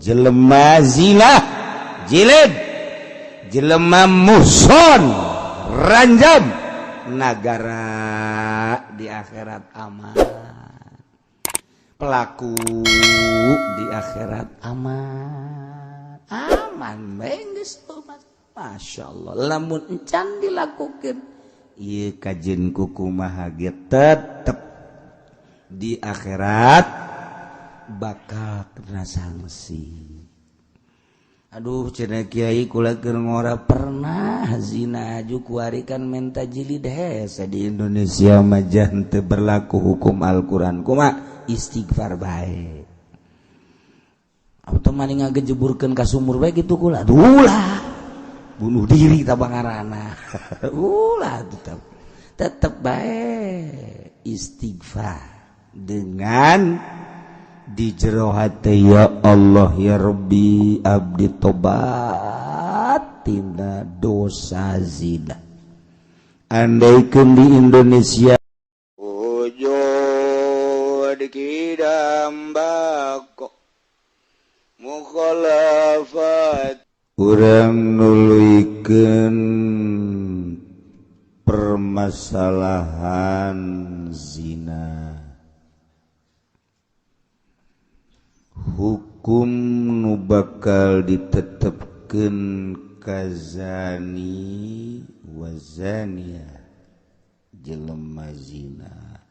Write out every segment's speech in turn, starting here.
Jelema zina jilid, jelema muhson ranjam, nagara di akhirat aman, pelaku di akhirat aman, aman geus. Masya Allah, lamun encan dilakukan ieu kajen kukumaha ge tetep di akhirat bakal kena sanksi. Aduh, cenah kiai, kula keur ngora pernah zina aju kuari kan menta jilid. Hese, di Indonesia mah teu berlaku hukum Al-Qur'an. Kumaha? Istighfar bae atau maning ngagejeburkeun ka sumur bae kitu kula. Ulah bunuh diri tabangarana, ulah, tetep tetep bae istighfar dengan di jero hati, "Ya Allah, ya Rabbi, abdi tobat tina dosa zina." Andaikan di Indonesia wujud kidam bako mukhalafat. Urang nuluykeun permasalahan zina, hukum nu bakal ditetepkeun ka zani wazania, jelema zina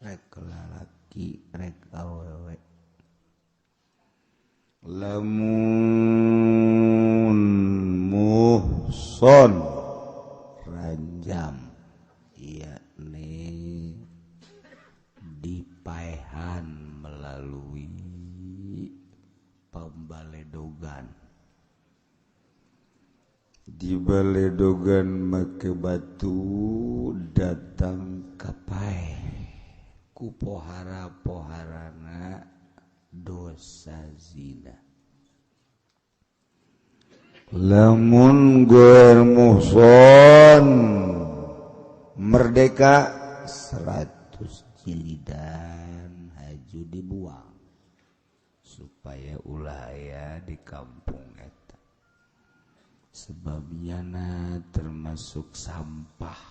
rek lalaki rek awewe, lamun muhson ranjam, yakni dipaehan melalui pembaledogan, dibaledogan make batu, datang kapaeh ku pohara-poharana, dosa zina. Lamun goer muhson merdeka, 100 jilidan haju dibuang supaya ulah aya di kampung eta, sebabnya na termasuk sampah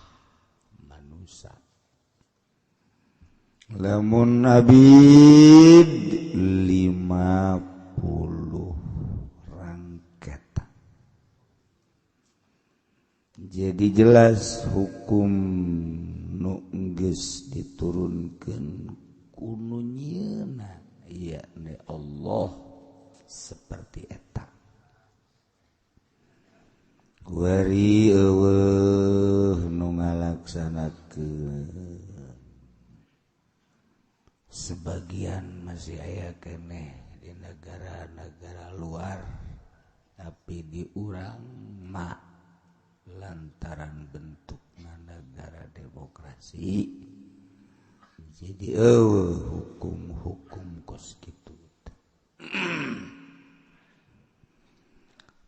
manusia. Lamun abid 50 rangketa. Jadi jelas hukum nu geus diturunkeun ku nu nyieunna, yakni Allah, seperti eta. Kuari euweuh nu ngalaksanakeun. Sebagian masih aya keneh di negara-negara luar, tapi di urang mah lantaran bentukna negara demokrasi jadi euweuh hukum-hukum kos kitu.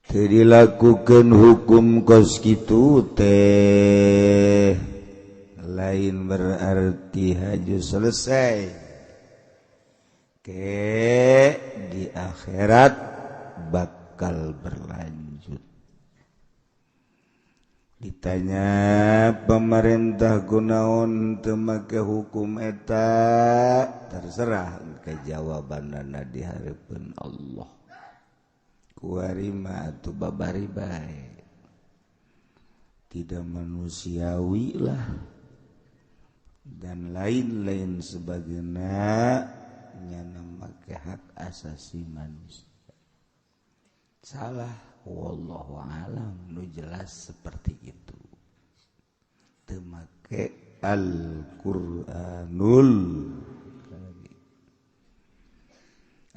Teu dilakukeun hukum kos kitu teh lain berarti haju selesai, ke di akhirat bakal berlanjut. Ditanya pemerintah kunaon teu make hukum eta, terserah ke jawabanana di hareupeun Allah. Kuari mah atuh babari bae, tidak manusiawi lah dan lain-lain sebagainya, nyana make hak asasi manusia salah, wallahu alam. Nu jelas seperti itu, teu make Al-Qur'anul.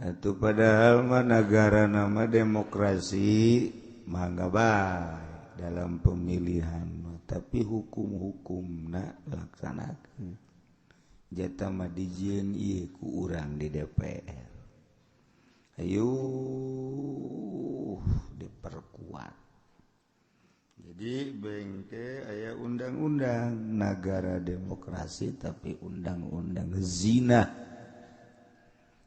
Atau padahal mah negara nama demokrasi mangga bae dalam pemilihan, tapi hukum-hukumna laksanakeun. Jata mah dijieun ieu ku urang di DPR, ayo diperkuat. Jadi bengke aya undang-undang negara demokrasi tapi undang-undang zina,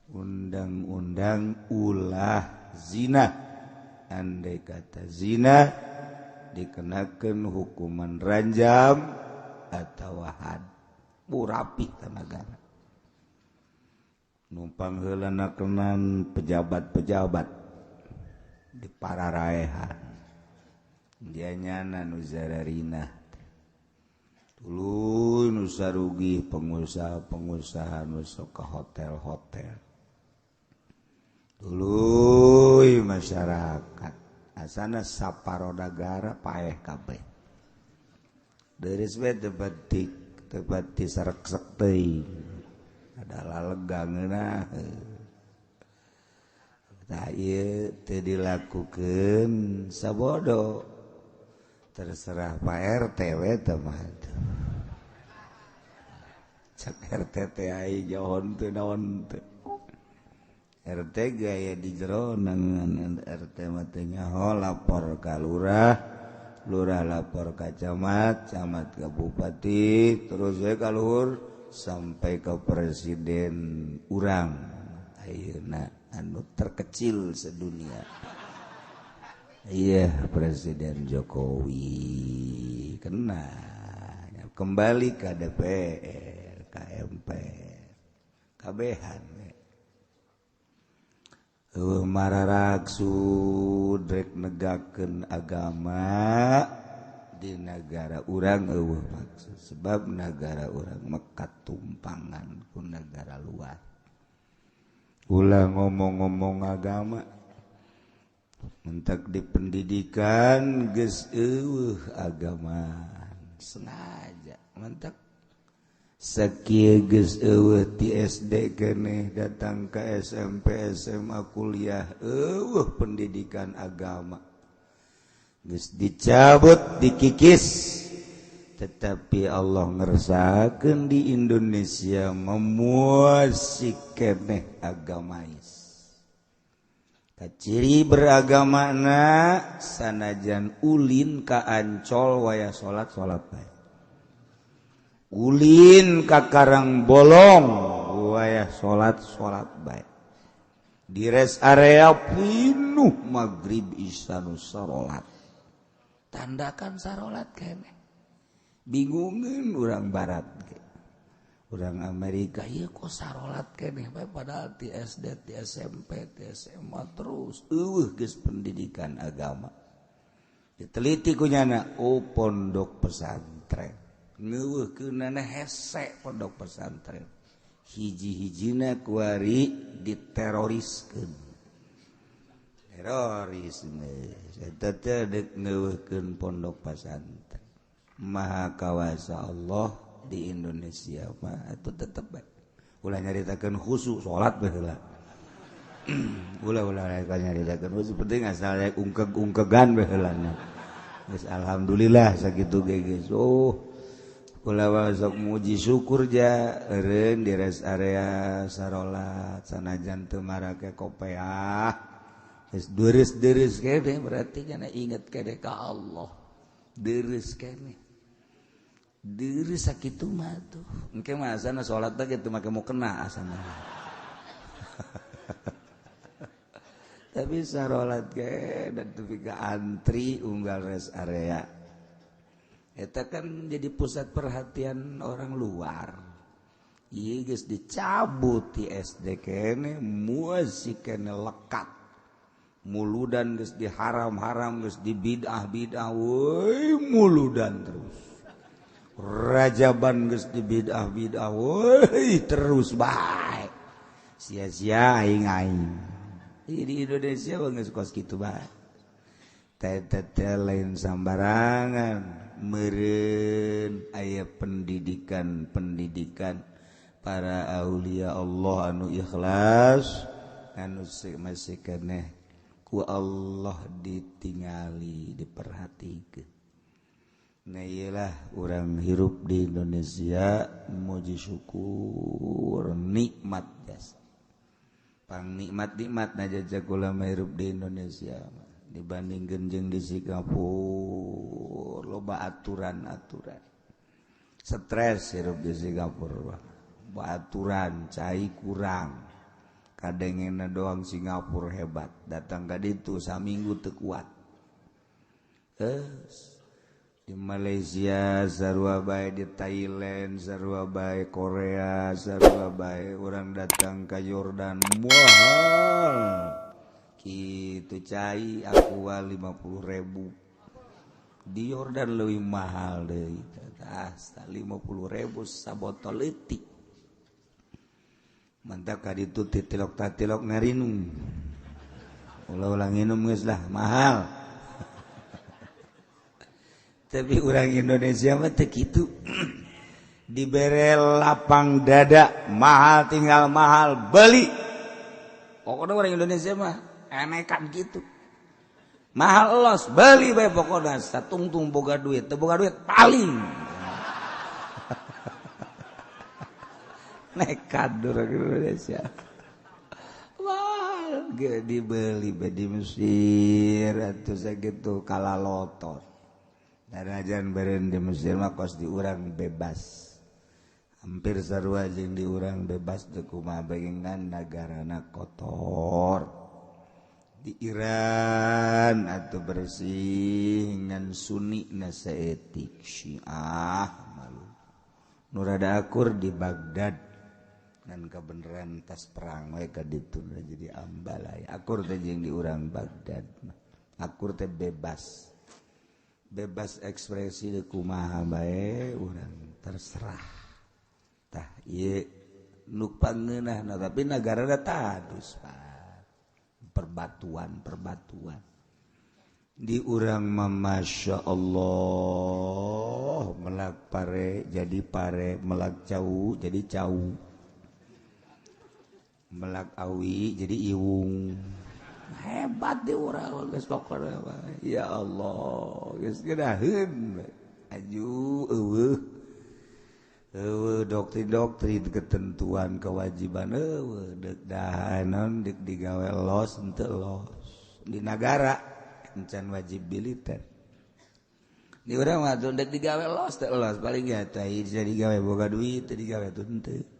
undang-undang. undang-undang ulah zina. Andai kata zina dikenakan hukuman ranjam atau had. Rapi ka negara. Numpang heula nakenan pejabat-pejabat di pararaehan. Dia nyana nu zararina. Tuluy nu sarugi pengusaha-pengusaha nu sok ka hotel-hotel. Tuluy masyarakat asana saparo nagara paeh kabeh. Deris we teu batik, teu bati sareksek teuing. Adalah lega ngeunah. Tah ieu teu dilakukeun sabodo. Terserah Pak RT we teh mah. Cek RT teh ai jauhon teu naon teu. RT gaya di jero nangan RT mah teu nyaho lapor ka lurah, lurah lapor ka camat, camat ka bupati, terus we ka luhur sampai ke presiden urang ayeuna anu terkecil sedunia. Iya, Presiden Jokowi kena kembali ke DPR, KMP, kabehan. Mararaksud rek negakeun agama di negara urang eueuh maksud sebab negara urang mekat tumpangan ku negara luar. Ulah ngomong-ngomong agama mentak di pendidikan geus eueuh agama sengaja mentak sakieu geus eueuh ti SD keneh datang ke SMP SMA kuliah eueuh pendidikan agama geus dicabut dikikis tetapi Allah ngersakeun di Indonesia memuasi keneh agamais. Ciri beragamana sanajan ulin ka Ancol waya salat salat bae. Ulin ka Karang Bolong waya salat salat bae. Di rest area pinuh magrib isya nu sarolat. Tandakan sarolat keneh. Bingungeun urang barat ge. Urang Amerika ieu kok sarolat keneh bae padahal ti SD, ti SMP, ti SMA terus eueuh geus pendidikan agama. Diteliti ku nyana, oh pondok pesantren. Ngeuweuhkeunana hese pondok pesantren. Hiji-hijina kuari diteroriskeun. Teroris geus eta teh deuk ngeuweuhkeun pondok pesantren. Maha kawasa Allah di Indonesia mah itu tetep bae. Ulah nyaritakeun khusyuk salat bae heula. Ulah nyaritakeun khusyuk penting asal ungkeg-ungkegan bae heula nya. Geus alhamdulillah sakitu ge geus. Oh, ulah sok muji syukur ja eureun di rest area sarolat sanajan teu marake kopeah. Geus deres-deres kene berarti kana inget kene ka Allah. Deres kene. Diri sakitu mah tuh. Engke mah asana salat teh kitu make mau kena asana. Tapi sarolat ge dan tepi ka antri unggal rest area. Eta kan jadi pusat perhatian orang luar. Ieu geus dicabut ti SD kene, muasi kene lekat. Muludan geus diharam-haram, geus dibid'ah-bid'ah, weuy muludan terus. Rajaban geus dibid'ah-bid'ah, weuy terus bae. Sia-sia aing-aing. Di Indonesia mah geus kos kitu bae. Teh lain sambarangan. Meureun aya pendidikan-pendidikan para aulia Allah anu ikhlas anu masih keneh ku Allah ditingali diperhatikeun. Nah iyalah urang hirup di Indonesia muji syukur nikmat jasa. Pang nikmat-nikmat na jajak ulama hirup di Indonesia dibandingkeun jeung di Singapura loba aturan-aturan. Stres hirup di Singapura, loba aturan, cai kurang. Kadengena doang Singapura hebat, datang ka ditu saminggu teu kuat. Di Malaysia sarua bae, di Thailand sarua bae, Korea sarua bae, urang datang ka Yordan mahal. Kitu cai aqua 50.000. Di Yordan leuwih mahal deui. Tah 50.000 sabotol leutik. Mantap ka ditu titilok tatilok ngarinum. Ulah-ulah nginum geus lah, mahal. Tapi orang Indonesia mah teu kitu. Dibere lapang dada, mahal tinggal mahal, beli. Pokoknya orang Indonesia mah enekan gitu. Mahal los, beli bae pokoknya satungtung boga duit, teu boga duit paling. Nekat orang Indonesia. Wah, ge dibeli bae di Mesir atuh sakitu kalalotot. Darajan beren di Mesir mah kos di urang bebas. Hampir sarua jeung di urang bebas teu kumaha bae nagarana kotor. Di Iran atuh bersih ngan Sunni na saeutik Syiah malu. Nu rada akur di Baghdad ngan kabeneran tas perang we ka ditu jadi ambalai. Akur teh jeung di urang Baghdad. Akur teh bebas. Bebas ekspresi kumaha bae urang terserah. Tah ieu nu pangeunahna tapi nagarana tadus Pak. Perbatuan-perbatuan. Di urang mah Masya Allah melak pare jadi pare, melak cau jadi cau. Melak awi jadi iwung. Hebat di urang geus pokona ya Allah geus ngeunaheun aju eueuh eueuh doktrin-doktrin ketentuan kewajiban eueuh deuk dahanan deuk digawe los henteu los di nagara encan wajib militer di urang mah deuk digawe los teu los paling ge teh bisa digawe boga duit teu digawe teu henteu.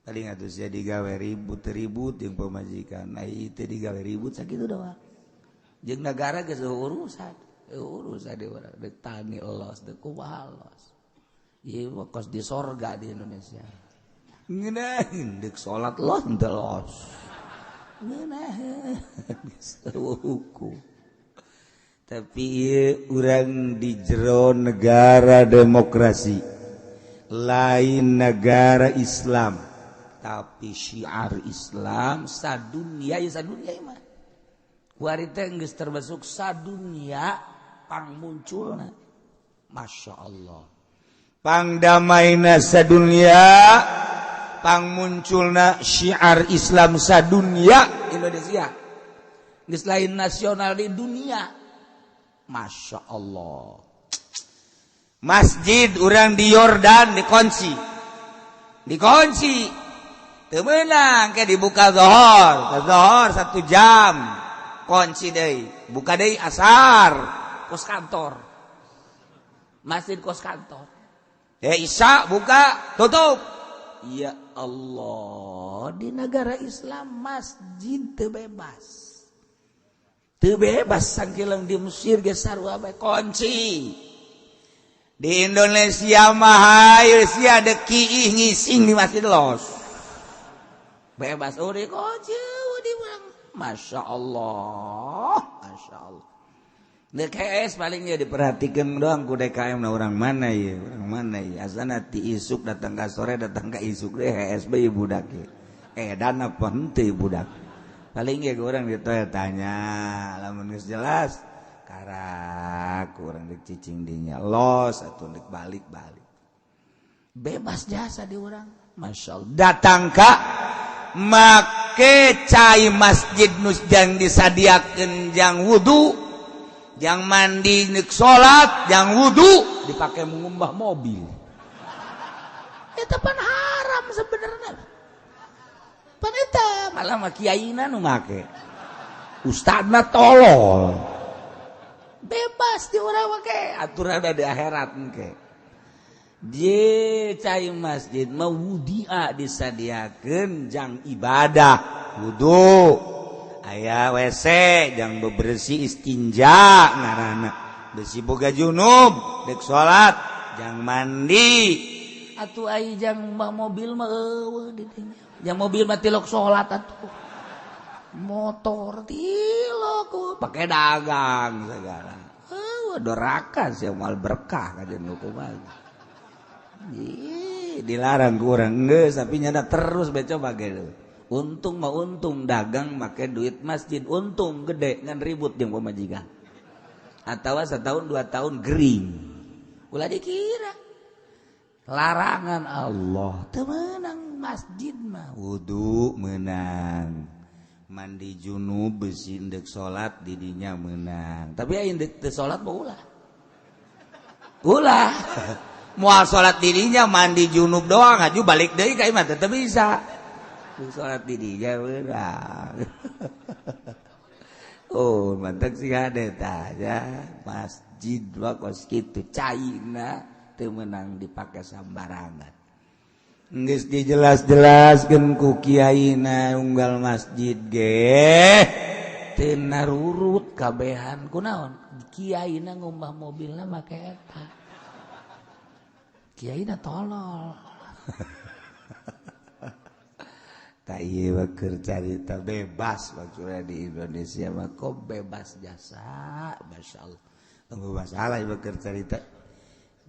Paling atuh sia digawe ribut-ribut jeung pamajikan, ai teu digawe ribut sakitu doang. Jeung nagara geus urusan, urusan di urang deuk tani los, deuk kumaha los. Ieu mah kos di sorga di Indonesia. Ngeunaheun deuk salat los henteu los. Ngeunaheun geus hukum. Tapi ieu urang di jero negara demokrasi, lain negara Islam. Tapi syiar Islam sadunia ya sadunia mah. Kuari teh geus termasuk sadunia pang munculna. Masya Allah. Pangdamaina sadunia, pang munculna syiar Islam sadunia Indonesia. Geus lain nasional di dunia. Masya Allah. Masjid urang di Yordan dikunci. Dikunci. Teu meunang ke dibuka zohor, zohor 1 jam. Kunci deui, buka deui asar, kos kantor. Masjid kos kantor. Isya buka, tutup. Ya Allah, di negara Islam masjid teu bebas. Teu bebas sangkileung di Mesir ge sarua bae kunci. Di Indonesia mah hayu sia deuk kiih ngising di masjid los. Bebas uri kunci di urang. Masya Allah, Masya Allah. DKS palingnya diperhatikan doang ku DKM na orang mana ya, orang mana ya. Asana ti isuk datang ka sore datang ka isuk deh HSB budak ye. Dana henteu budak. Paling ge urang ditanya lamun geus jelas karak urang deuk cicing dinya los atuh deuk balik-balik. Bebas jasa di urang. Masya Allah. Datang ka make cai masjid nus jang disadiakeun jang wudu, jang mandi nek salat, jang wudu dipakai mengumbah mobil. Eta pan haram sebenarnya. Pan eta malah mah kiaina nu make. Ustadna tolol. Bebas di urang make aturan di akhirat engke. Je cai masjid mawudia disadiakeun jang ibadah. wudu, aya WC jang bebersih istinja ngaranna. Besi boga junub dek salat jang mandi. Atuh ai jang mobil mah eueuh di dinya. Jang mobil mah tilok salat atuh. Motor tilok pakai dagang segala. Eueuh doraka sia moal berkah kajian nu kumaha. Dilarang kurang geus tapi nyana terus bae coba gitu. Untung mah untung dagang make duit masjid untung gede ngan ribut jeung pamajikan. Atawa setahun 2 tahun gering. Ulah dikira larangan Allah teu meunang masjid mah wudu meunang. Mandi junub besi ndek salat di dinya meunang. Tapi aya ndek teu salat mah ulah. Ulah. Moal salat dirinya mandi junub doang aju balik deui ka imah teu bisa. Salat dirinya beurang. Oh, mantap sih ada tah ya. Masjid mah kos kitu caina teu meunang dipake sambarangan. Geus dijelas-jelaskeun ku kiaina unggal masjid ge teu narurut kabehan kunaon? Kiaina ngumbah mobilna make eta. Kiai na tolol. Tak iya keur carita bebas maksudnya di Indonesia mah kok bebas jasa, masyaallah. Tunggu masalah ieu keur carita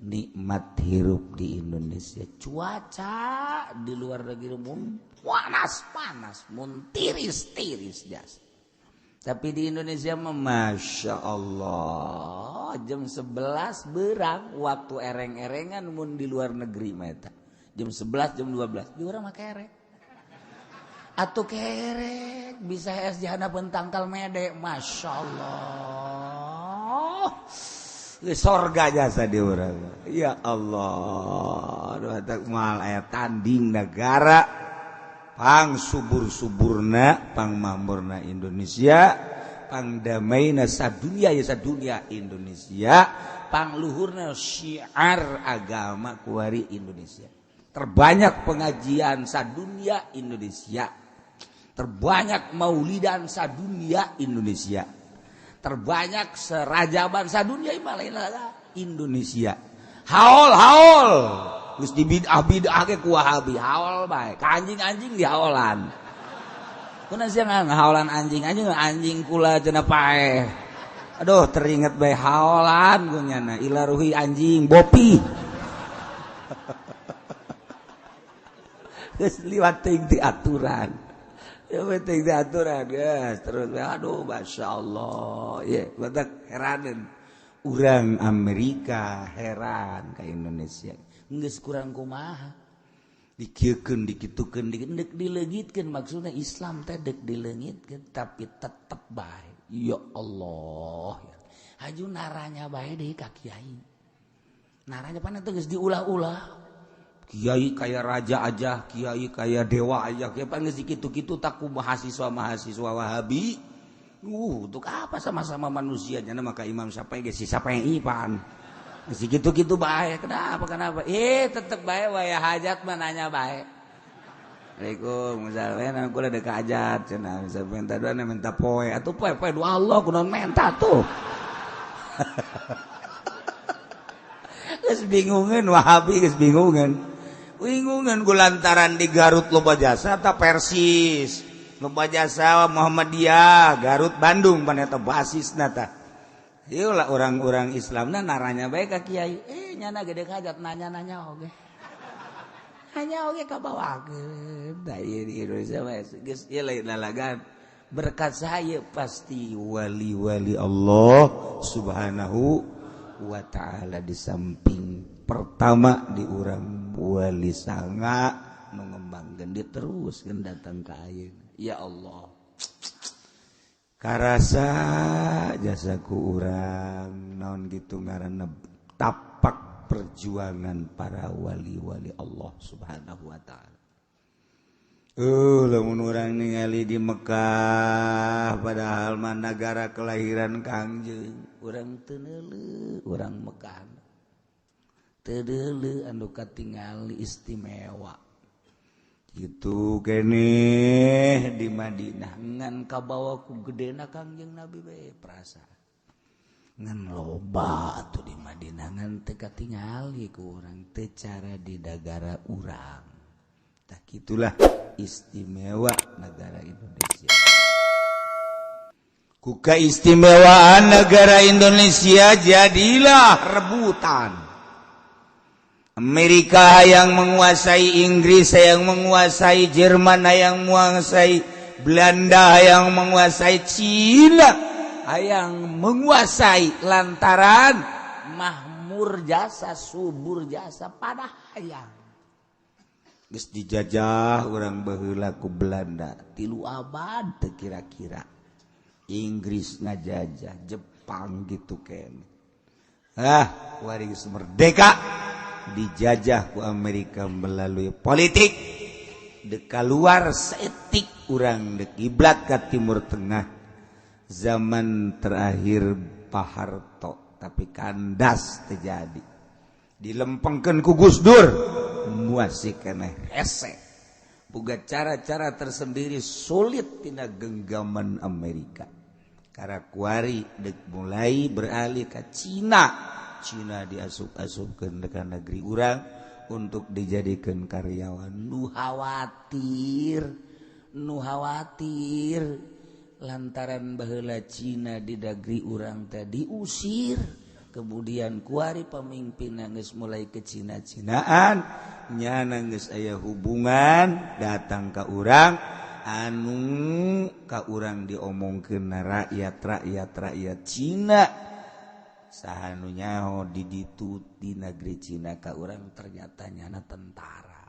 nikmat hirup di Indonesia. Cuaca di luar negeri mun panas-panas, mun tiris-tiris jasa. Tapi di Indonesia mah masya Allah jam 11 berang waktu ereng-erengan mun di luar negeri mah eta. Jam 11 jam 12 di urang mah kerek. Atuh kerek bisa es di handapeun tangkal mede masya Allah. Sorga jasa di urang. Ya Allah, aduh moal aya tanding negara. Pang subur-suburna, pang mamurna Indonesia, pang damaina sadunia ya sadunia Indonesia, pang luhurna syiar agama kuari Indonesia. Terbanyak pengajian sadunia Indonesia. Terbanyak maulidan sadunia Indonesia. Terbanyak serajaban sadunia lain Indonesia. Haul haul. Geus dibid'ah-bid'ah ke ku Wahabi haol bae. Ka anjing-anjing dihaolan. Kunaon sia ngahaolan anjing-anjing anjing kula cenah paeh. Aduh teringat bae haolan ku nyana ilaruhi anjing bopi. Geus liwat teuing ti aturan. Ya teuing ti aturan geus terus aduh masyaallah. Ye batak heraneun. Urang Amerika heran ka Indonesia. Geus kurang kumaha dikieukeun dikitukeun dek dileungitkeun maksudna Islam teh dek dileungitkeun tapi tetep bae ya Allah haju naranya bae deui ka kiai naranya pan teh geus diulah-ulah kiai kaya raja aja kiai kaya dewa aja kiai pan geus dikitu-kitu tak ku mahasiswa-mahasiswa Wahabi untuk apa sama-sama manusia nya maka Imam Syafi'i geus si Syafi'i pan gitu-gitu bae kenapa kenapa tetep bae waya hajat mah nanya bae Assalamualaikum misalnya aku ada hajat cenah misalnya minta doa minta poe atuh poe poe doa Allah kunaon menta tuh geus bingungeun Wahabi geus bingungeun bingungeun ku lantaran di Garut loba jasa ta Persis loba jasa Muhammadiyah Garut Bandung pan eta basisna tah. Ieu lah orang-orang Islamna naranya bae ka kiai. Nyana gede hajat nanya-nanya oge. Hanya oge kabawakeun. Da ieu di Indonesia mah geus ieu lain lalagan. Berkat saya pasti wali-wali Allah Subhanahu wa ta'ala di samping pertama di urang wali sanga nu ngembangkeun dia terus geun datang ka ayeuna. Ya Allah. Karasa jasaku urang naon gitu ngaranna tapak perjuangan para wali-wali Allah Subhanahu wa ta'ala. Lamun urang ningali di Mekah padahal mah nagara kelahiran Kangjeng, urang teu neuleuh urang Mekah. Teu deuleuh anu katingali istimewa. Itu keneh di Madinah ngan kabawa ku gedena Kangjeng Nabi bae perasaan. Ngan loba atuh di Madinah ngan teu katingali ku urang teu cara di nagara urang. Tah kitulah istimewa negara Indonesia. Ku keistimewaan negara Indonesia jadilah rebutan. Amerika yang menguasai, Inggris yang menguasai, Jerman yang menguasai, Belanda yang menguasai, Cina yang menguasai lantaran mahmur jasa, subur jasa pada hayang. Geus dijajah urang baheula ku Belanda 3 abad teu kira-kira. Inggris ngajajah, Jepang gitu ken. Ah, waris merdeka dijajah ku Amerika melalui politik, dek keluar seetik urang dek kiblat ke Timur Tengah zaman terakhir Pak Harto, tapi kandas terjadi, dilempengkeun ku Gus Dur, muasih keneh hese boga cara-cara tersendiri, sulit tina genggaman Amerika. Karakuari dek mulai beralih ke Cina. Cina diasup-asupkeun ke negeri urang untuk dijadikan karyawan. Nu khawatir, nu khawatir lantaran baheula Cina di negeri urang teh diusir, kemudian kuari pemimpin geus mulai ke Cina-Cinaan, nyana geus aya hubungan datang ke urang, anu ka urang diomongkeun rakyat rakyat rakyat Cina. Saha nu nyaho di ditu di negeri Cina ka urang ternyata nyana tentara.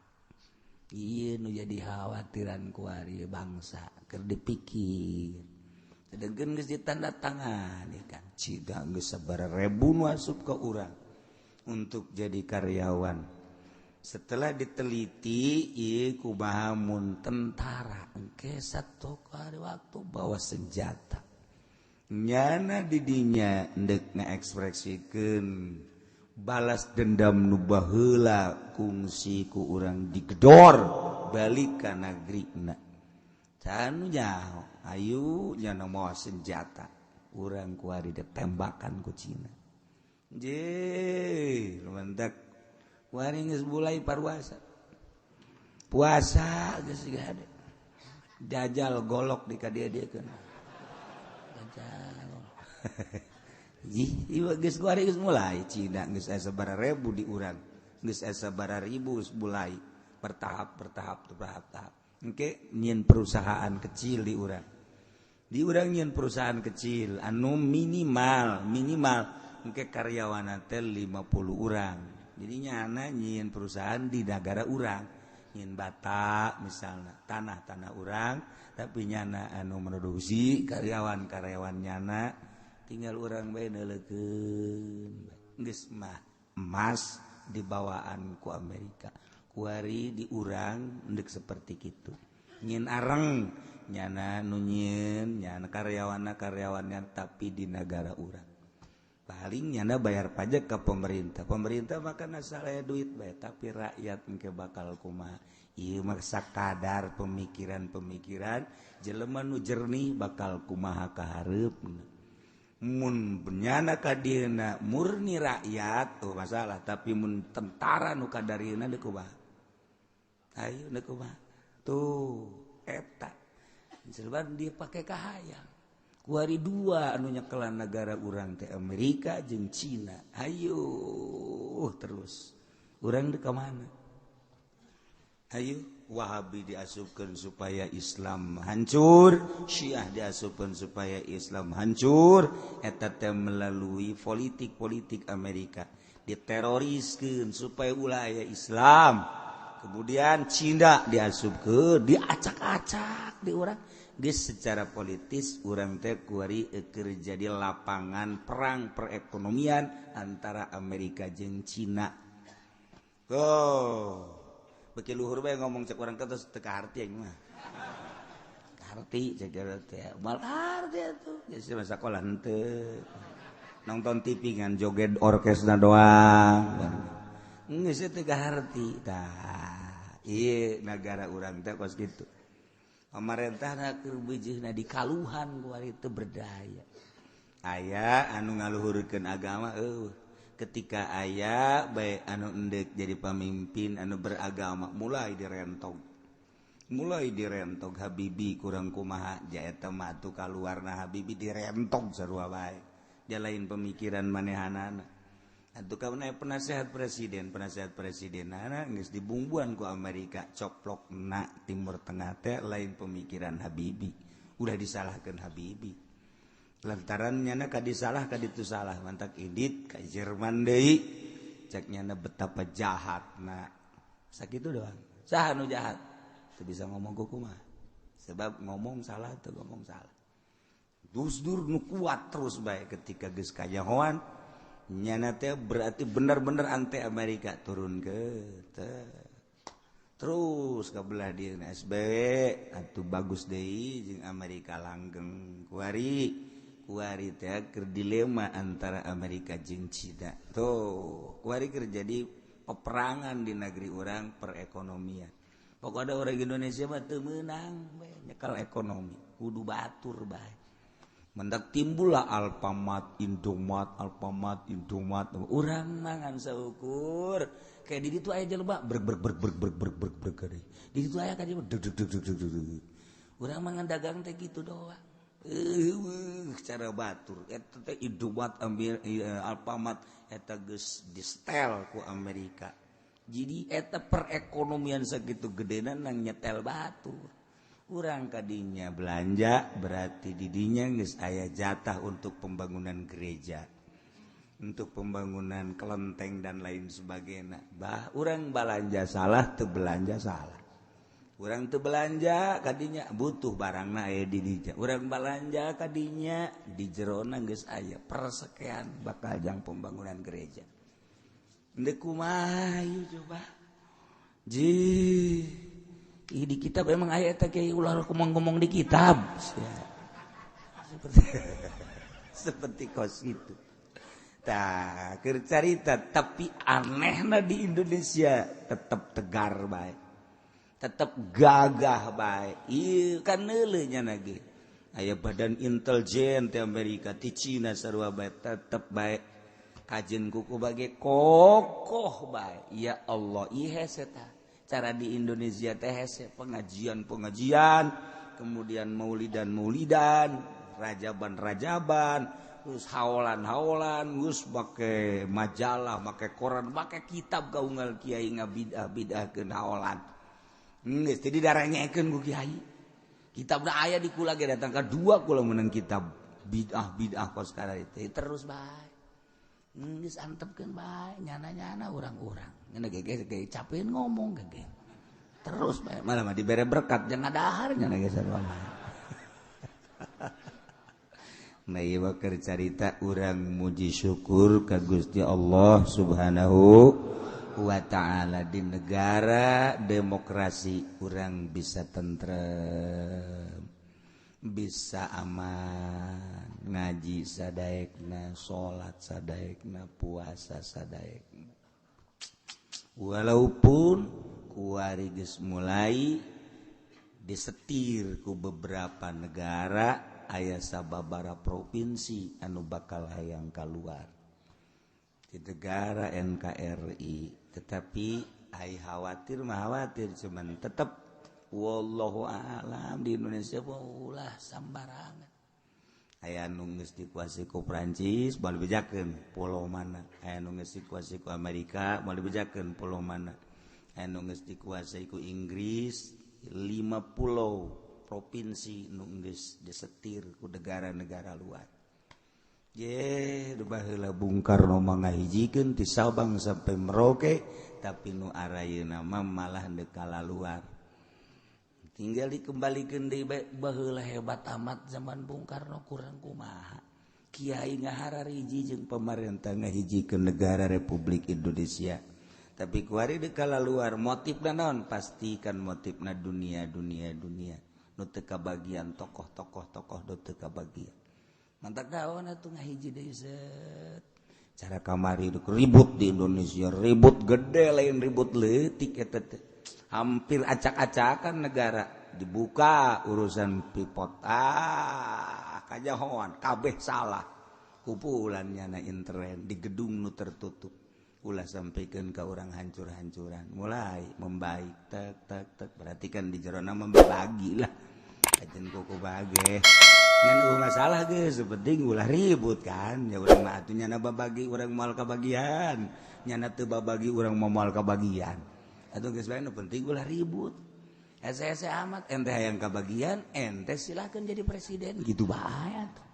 Ieu nu jadi khawatiran kuari bangsa keur dipikir. Sedangkan geus ditanda tangan kan Cina geus sabaraha ribu nu asup ka urang untuk jadi karyawan. Setelah diteliti ieu kumaha mun tentara engke satu kali waktu bawa senjata, nyana didinya ndek ngaekspresikeun balas dendam nu baheula kungsi ku urang digedor balik ka nagrina. Can nyaho ayu nyana mawa senjata, urang kuari ditembakan ku Cina. Je lumantak kuari geus mulai paruasa puasa geus gade jajal golok di ka dieu-dieukeun. Geus kuari geus mulai Cina geus aya sabaraha ribu di urang, geus aya sabaraha ribu, geus mulai bertahap bertahap bertahap tahap. Engke nyieun perusahaan kecil di urang, di urang nyieun perusahaan kecil anu minimal minimal engke karyawan teh 50 urang. Jadi nyana nyieun perusahaan di negara urang, nyieun bata misalnya, tanah-tanah urang, tapi nyana anu produksi, karyawan-karyawan nyana, tinggal urang bae neuleukeun. Geus mah emas dibawaan ku Amerika. Kuari di urang ndek seperti kitu, nyieun areng nyana nu nyieun, nyana karyawanna karyawannya, tapi di negara urang. Paling nyana bayar pajak ke pemerintah, pemerintah makan asal aya duit bae, tapi rakyat engke bakal kumaha? Ieu mah sakadar pemikiran-pemikiran jelema nu jernih bakal kumaha kahareupna. Mun nyana kadieuna murni rakyat tuh masalah, tapi mun tentara nu kadarieuna deuk kumaha? Ayo, deuk kumaha tuh eta? Sebab dia pakai kahayang. Kuari dua anu nyekelan negara urang teh Amerika jeung Cina. Ayo terus urang di mana? Ayo, Wahabi diasupkan supaya Islam hancur, Syiah diasupkan supaya Islam hancur. Eta teh melalui politik-politik Amerika, diteroriskan supaya ulah aya Islam. Kemudian Cina diasupkeun, diacak-acak di urang. Geus secara politis urang teh kuari keur jadi lapangan perang perekonomian antara Amerika jeung Cina. Oh, beki luhur bae ngomong, cek urang teh terus teu kaharti aing mah. Kaharti cek urang teh. Moal kaharti atuh. Geus mah sakola henteu. Nonton TV ngan joget orkesna doang. Geus teu kaharti. Tah, Ieu nagara urang teh kos kitu. Pamarentahna keur beujeuhna dikaluhan ku ari teu berdaya. Aya anu ngaluhurkeun agama eueuh. Ketika aya bae anu endek jadi pamimpin anu beragama mulai direntog. Mulai direntog Habibie kurang kumaha ja eta mah atuh kaluarna Habibie direntog sarua bae. Dia lain pemikiran manehanana. Atuh kauna penasehat presiden, penasehat presidenana geus dibumbuan ku Amerika coplokna Timur Tengah teh lain pemikiran Habibie. Udah disalahkeun Habibie. Lantaran nyana ka disalah ka ditu salah mantak indit ka Jerman deui cek nyana betapa jahatna. Sakitu doang. Saha nu jahat? Teu bisa ngomong kumaha. Sebab ngomong salah teu ngomong salah. Gus Dur nu kuat terus bae ketika geus kajahoan nyana teh berarti bener-bener anti Amerika turun ke terus ke belah dieuna SBY atuh bagus deui jeung Amerika langgeng kuari kuari teh keur dilema antara Amerika jeung Cina tuh kuari keur jadi peperangan di negeri urang perekonomian. Pokoknya orang Indonesia mah teu meunang bae nyekal ekonomi kudu batur bae. Mendak timbullah Alfamart, Indomaret, Alfamart, Indomaret. Urang mangan saukur. Kayak di ditu aya jelema brek brek brek brek brek brek brek brek gede. Di ditu aya ka jelema deg deg deg deg deg deg. Urang mangan dagang teh kitu doang. Cara batur eta teh Indomaret ambil Alfamart eta geus distel ku Amerika. Jadi eta perekonomian sakitu gedena nang nyetel batur. Urang kadinya belanja berarti didinya geus aya jatah untuk pembangunan gereja, untuk pembangunan kelenteng dan lain sebagainya. Bah urang belanja salah teu belanja salah. Urang teu belanja kadinya butuh barangna aya di dinya. Urang belanja kadinya di jerona geus aya persekian bakal jang pembangunan gereja. Endek kumaha ieu coba. Ji di kitab emang ayat teh kiai ulah ngomong-ngomong di kitab. Ya. Seperti seperti kos itu. Tah, keur carita tapi anehna di Indonesia tetep tegar bae. Tetep gagah bae. Ieu kan neuleuh nya ge. Aya badan intelijen ti Amerika, ti Cina sarua bae tetep bae. Kajen kuku bage kokoh bae. Ya Allah, ieu hese tah. Cara di Indonesia teh hese pengajian-pengajian, kemudian maulidan-maulidan, rajaban-rajaban, terus haolan-haolan, terus make majalah, make koran, make kitab kaunggal kiai ngabidah-bidahkeun haolan. Geus teh didarengekeun ku kiai. Kitabna aya di kula ge datang ka dua kula meunang kitab bid'ah-bid'ah kos kana teh terus bae. Geus antepkeun bae nyana-nyana urang-urang. Nyana ge ge capeun ngomong ge. Terus bae malah mah dibere berkat jangan dahar nyana ge sarua. Nah ieu mah keur carita urang muji syukur ka Gusti Allah Subhanahu wa ta'ala di negara demokrasi urang bisa tentrem, bisa aman, ngaji sadaekna, salat sadaekna, puasa sadaekna. Walaupun kuari geus mulai disetir ku beberapa negara aya sababara provinsi anu bakal hayang kaluar di negara NKRI, tetapi ai khawatir mah khawatir cuman tetep wallahu a'lam di Indonesia ulah sambarangan. Aya nu geus dikuasai ku Prancis moal dibejakeun pulau mana, aya nu geus dikuasai ku Amerika moal dibejakeun pulau mana, aya nu geus dikuasai ku Inggris 5 pulau provinsi nu geus disetir ku negara-negara luar. Ye, baheula Bung Karno mah ngahijikeun ti Sabang sampai Merauke, tapi nu arayeuna mah malah deuk kalaluar. Tinggal dikembalikeun deui bae baheula hebat amat zaman Bung Karno kurang kumaha. Kiai ngaharariji jeung pamarentah ngahijikeun negara Republik Indonesia. Tapi kuari deuk kalaluar motifna naon? Pastikan motifna dunia dunia dunia. Nu teu kabagian tokoh-tokoh tokoh nu teu kabagian. Mantak daun atuh ngahiji deui set. Cara kamari ribut di Indonesia, ribut gede lain ribut leutik eta teh. Hampir acak-acakan negara dibuka urusan pipot. Ah, kajahoan kabeh salah. Kumpulannya na internet di gedung nu tertutup. Ulah sampaikan ke orang hancur-hancuran. Mulai membaik tek tek tek berarti kan di jerona membagi lah. Ajen kuku bage. Ngan eueuh masalah geus, penting ulah ribut kan. Ya urang mah atuh nyana babagi urang moal kabagian. Nyana teu babagi urang moal kabagian. Atuh geus bae nu penting ulah ribut. Ese-ese amat ente hayang kabagian, ente silakan jadi presiden gitu bae atuh.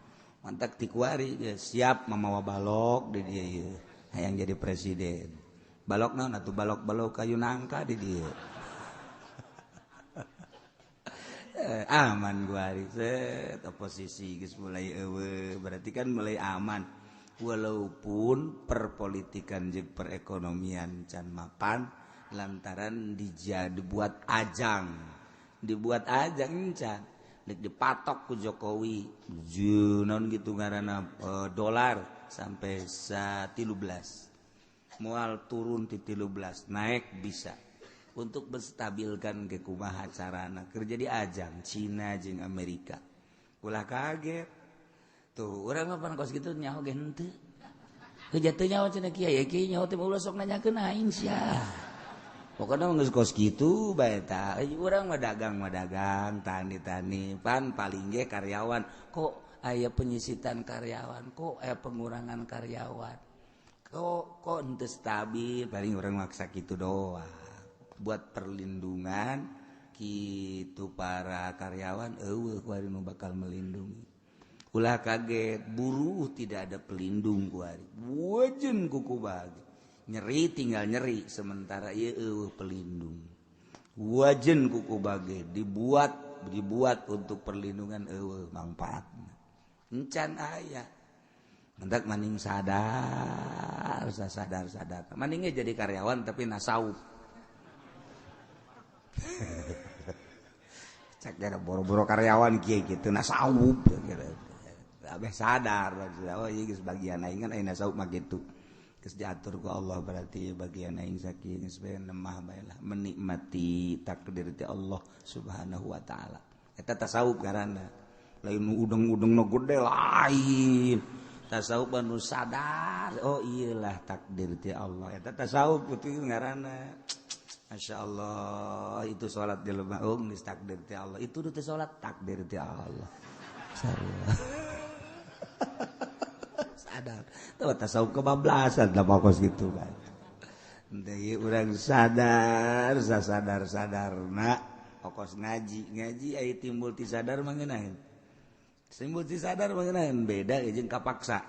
Mantak ti kuari geus siap mamawa balok di dieu ieu. Hayang jadi presiden. Balok naon atuh balok-balok kayu nangka di dieu. Aman gua hari set oposisi geus mulai eueuh berarti kan mulai aman walaupun perpolitikan jeung perekonomian can mapan lantaran dibuat ajang can dek dipatok ku Jokowi naon gitu ngaranna dolar sampai 13 moal turun ti 13 naik bisa untuk menstabilkan ke kumaha carana kerja di ajang Cina jeung Amerika ulah kaget tuh urang mah pan kos kitu nyaho ge henteu heuh teu nyaho cenah kiai kiai nyaho teh ulah sok nanyakeun aing sia pokona mah geus kos kitu bae tah urang mah dagang tani-tani pan paling ge karyawan kok aya penyisitan karyawan kok aya pengurangan karyawan kok henteu stabil paling urang maksa kitu doang buat perlindungan gitu para karyawan eueuh kuari nu bakal melindungi ulah kaget buruh tidak ada pelindung kuari wajen kuku bagi nyeri tinggal nyeri sementara ieu eueuh pelindung wajen kuku bagi dibuat untuk perlindungan eueuh manfaatna encan aya mendak maning sadar sadar sadar maningnya jadi karyawan tapi nasaup cek gara boro-boro karyawan kieu kitu nasaup gitu. Abeh sadar oh ieu geus bagian aing kan aing nasaup mah kitu. Geus diatur ku Allah berarti bagian aing sakieu geus bae nemah bae lah menikmati takdir ti Allah Subhanahu wa taala. Eta tasawuf ngaranna. Lain nu udeng-udengna gede lain. Tasawuf anu sadar oh iyalah takdir ti Allah. Eta tasawuf kitu ngaranna. Masya Allah itu sholat di lemah oh geus takdir ti Allah itu teu sholat takdir ti Allah sadar teu tasawuf kebablasan lah pokos gitu kan deui urang sadar sadar sadarna pokos ngaji ngaji aya timbul ti sadar mah ngeunaheun timbul ti sadar mah ngeunaheun beda jeung kapaksa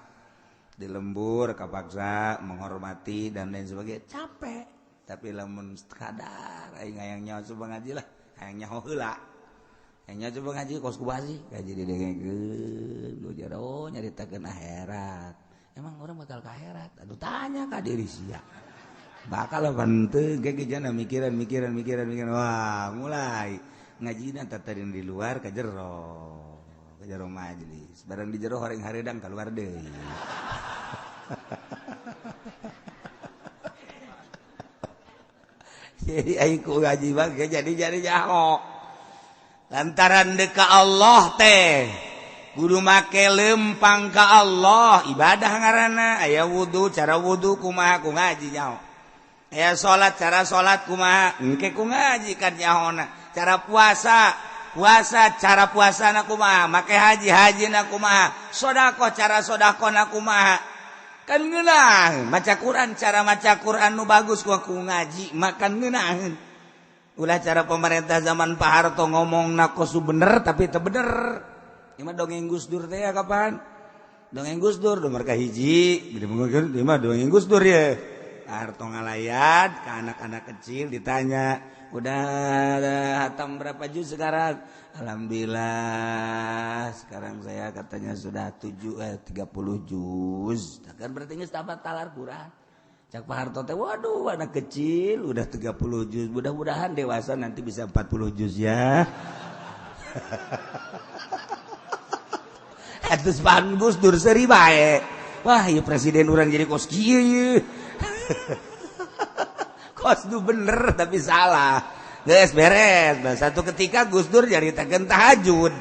di lembur kapaksa menghormati dan lain sebagainya capek tapi lamun kadar aing hayang nyaho coba ngaji lah hayang nyaho heula hayang nyaho coba ngaji kos ku basi ngaji didengekeun lu jero nyaritakeun akhirat emang orang bakal ka akhirat aduh tanya ka diri sia bakal henteu ge jana mikiran mikiran mikiran mikiran wah mulai ngajina tadi di luar ka jero majelis barang di jero horeng hareudang kaluar deui. Jadi aing ku ngaji mah jadi nyaho. Lantaran deka Allah teh kudu make lempang ka Allah ibadah ngaranna aya wudu cara wudu kumaha ku ngaji nyaho. Aya salat cara salat kumaha engke ku ngaji kan nyahona. Cara puasa puasa cara puasana kumaha make haji hajina kumaha sedekah cara sedekahna kumaha. Kan ngeunah maca Quran cara maca Quran nu bagus ku ngaji makan ngeunaheun ulah cara pemerintah zaman Pak Harto ngomong nakosu bener tapi teu bener ieu mah dongeng Gus Dur teh ya kapan dongeng Gus Dur nomor kahiji ieu mah dongeng Gus Dur ye Pak Harto ngalayat ke anak-anak kecil ditanya udah hatam berapa juz sekarang? Alhamdulillah sekarang saya katanya sudah 30 juz. Kan berarti geus tamat talar Quran. Cak Pak Harto teh waduh anak kecil udah 30 juz. Mudah-mudahan dewasa nanti bisa 40 juz ya. Atus pan Gus Dur seuri bae. Wah, ieu presiden urang jadi kos kieu ieu. Kos nu bener tapi salah. Geus beres. Satu ketika Gus Dur nyaritakeun tahajud.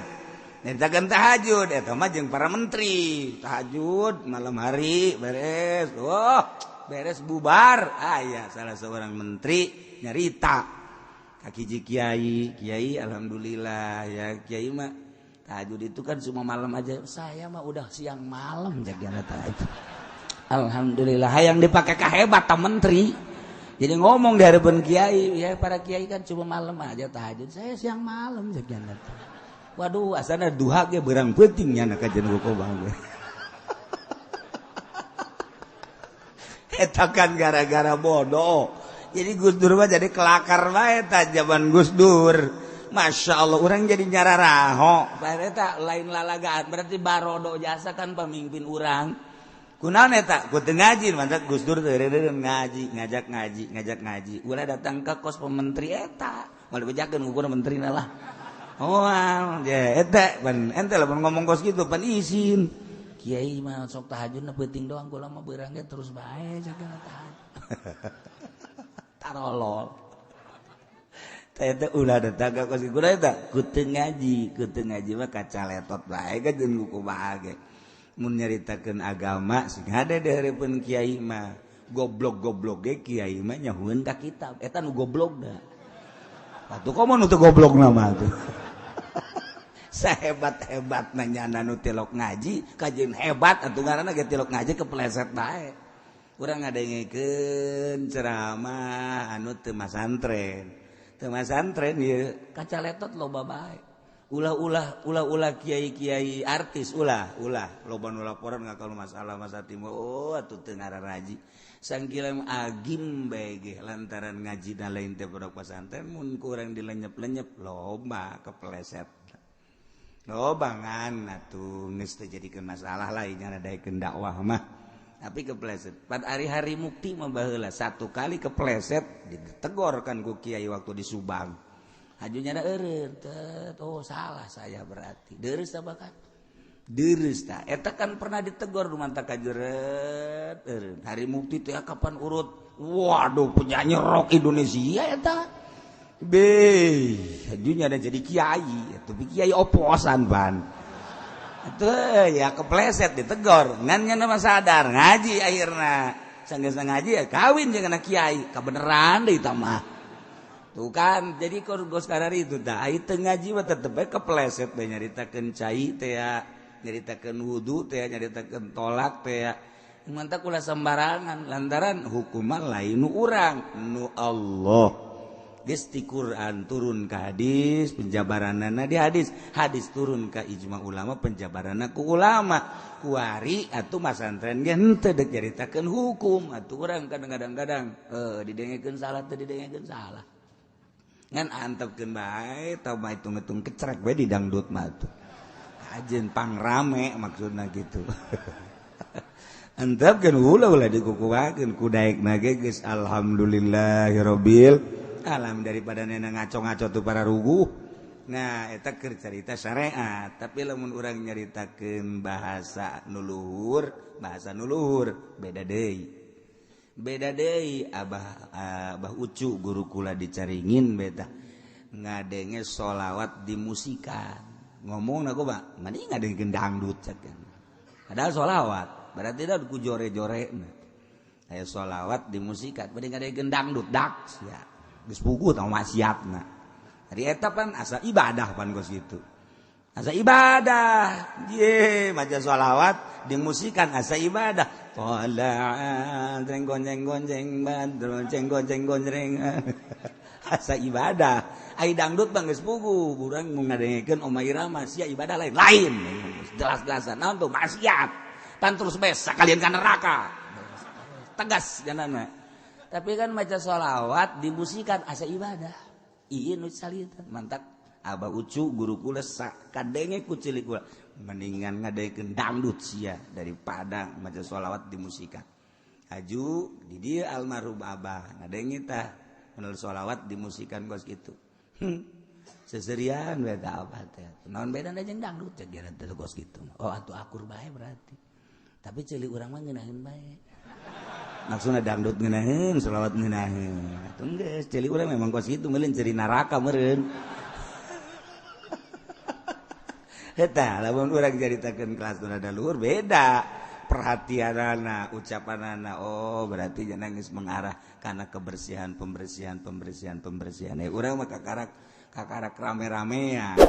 Nyaritakeun tahajud eta mah jeung para menteri. Tahajud malam hari beres. Wah, beres bubar. Aya salah seorang menteri nyarita ka hiji kiai, kiai alhamdulillah ya kiai mah tahajud itu kan cuma malam aja. Saya mah udah siang malam jagana tahajud. Alhamdulillah hayang dipakai kahebat ta menteri. Jadi ngomong di hadapan kiai, ya para kiai kan cuma malam aja tahajud. Saya siang malam jagana. Waduh, asana duha ge berang peuting nya kajian ku bang. Eta kan gara-gara bodoh. Jadi Gus Dur mah jadi kelakar bae ta zaman Gus Dur. Masya Allah, orang jadi nyararaho. Eta lain lalagaan, berarti barodo jasa kan pemimpin urang. Kunaon eta? Ku teu ngaji, mantap Gus Dur teu ngaji, ngajak ngaji, ngajak ngaji. Ulah datang ke kos pementeri eta. Moal dibejakeun ukur menterina lah. Oh, ya eta pan ente lamun ngomong kos kitu pan izin. Kiai mah sok tahajudna peuting doang, kula mah beurang ge terus bae jaga tahajud. Tarolol. Teh ulah datang ka kos kitu eta ku teu ngaji mah kacaletot bae ka jeung kumaha ge. Mun nyaritakeun agama sing hade di hareupeun kiai mah goblok-goblok ge kiai mah nyahueun ka kitab eta nu goblokna. Atuh komo nu teu goblokna mah atuh. Sahebat-hebatna nyana nu tilok ngaji kajeun hebat atuh ngaranna ge tilok ngaji kepleset bae. Urang ngadengekeun ceramah anu teu masantren. Teu masantren ieu kacaletot loba bae. Ulah-ulah ulah-ulah kiai-kiai artis ulah-ulah loba nu laporan ngakal masalah masa timur. Oh atuh teu ngararaji. Sangkilam agim bae ge lantaran ngajina lain teh pondok pesantren mun kurang dilenyep-lenyep loba kepleset. Loba ngan atuh geus teu jadikeun masalah lain nya daekeun dakwah mah. Tapi kepleset. Pad hari-hari mukti mah baheula satu kali kepleset ditegor kan ku kiai waktu di Subang. Hajunya ada eureun, oh salah saya berarti. Deureuh tah bakat. Deureuh tah. Eta kan pernah ditegor dumanta kajeret eureun. Hari mukti teh kapan urut? Waduh penyanyi rock Indonesia eta. Be, hajunya ada jadi kiai, atuh kiai oposan ban. Atuh ya kepleset ditegor, ngan nya mah sadar ngaji akhirna. Sanggeus ngaji ya kawin jeung anak kiai, kabeneran deui tah mah. Tuh kan, jadi gos karari itu dah. Ai teu ngaji mah tetep bae kepleset bae nyaritakeun cai teh ya, nyaritakeun wudu teh ya, nyaritakeun tolak teh ya. Mantap ulah sembarangan lantaran hukuman lain nu urang, nu Allah. Geus ti Quran turun ka hadis, penjabaranana di hadis, hadis turun ka ijma ulama, penjabaranana ku ulama. Kuari atuh masantren ge henteu deuk nyaritakeun hukum, atuh urang kadang-kadang didengekeun salah teu didengekeun salah. Ngan antepkeun bae tau mah hitung-hitung kecerek bae di dangdut mah tuh. Kajeun pangrame maksudna gitu. Antepkeun ulah-ulah dikukuhakeun ku daekna ge geus alhamdulillahirabbil alam daripada nena ngaco-ngaco tuh para ruguh. Nah, eta keur carita syariat, tapi lamun urang nyaritakeun bahasa nu luhur beda deui. Beda deui abah abah Ucu guru kula dicaringin beta ngadenge sholawat dimusikan. Ngomongna ku Pak, mani ngadengekeun dangdut cek. Padahal sholawat, berarti da ku jore-jorena. Aya sholawat dimusikan, bade ngadengekeun dangdut dak sia. Geus puguh tah maksiatna. Ari eta pan asa ibadah pan geus kitu. Asa ibadah. Ye, maca sholawat dimusikan asa ibadah. Tola'an jeng gonjeng gonjeng badrun jeng gonjeng gonjeng. Asa ibadah. Ai dangdut bang geus puguh, urang mun ngadengekeun Oma Irama sia ibadah lain. Lain. Jelas-jelasan naon tuh maksiat. Pan terus bes sakalian ka neraka. Tegas janana. Tapi kan maca sholawat dimusikan asa ibadah. Ieu nu salita mantak Abah Ucu guru kula kadenge ku cilik kula mendingan ngadengekeun dangdut sia daripada maca sholawat dimusikan. Aju di dieu almarhum Abah ngadenge tah menul sholawat dimusikan kos kitu. Seserian we tah Abah teh. Naon bedana jeung dangdut cek geura teh kos kitu. Oh atuh akur bae berarti. Tapi cilik urang mah ngeunaheun bae. Maksudna dangdut ngeunaheun, selawat ngeunaheun. Atuh geus ceuli urang memang kos kitu meureun ciri neraka meureun. Eta lamun urang caritakeun kelas nu rada luhur beda. Perhatianana, ucapanana, oh berarti nangis mengarah karena kebersihan, pembersihan, pembersihan, pembersihan. Eh urang mah kakarak kakarak rame-ramean,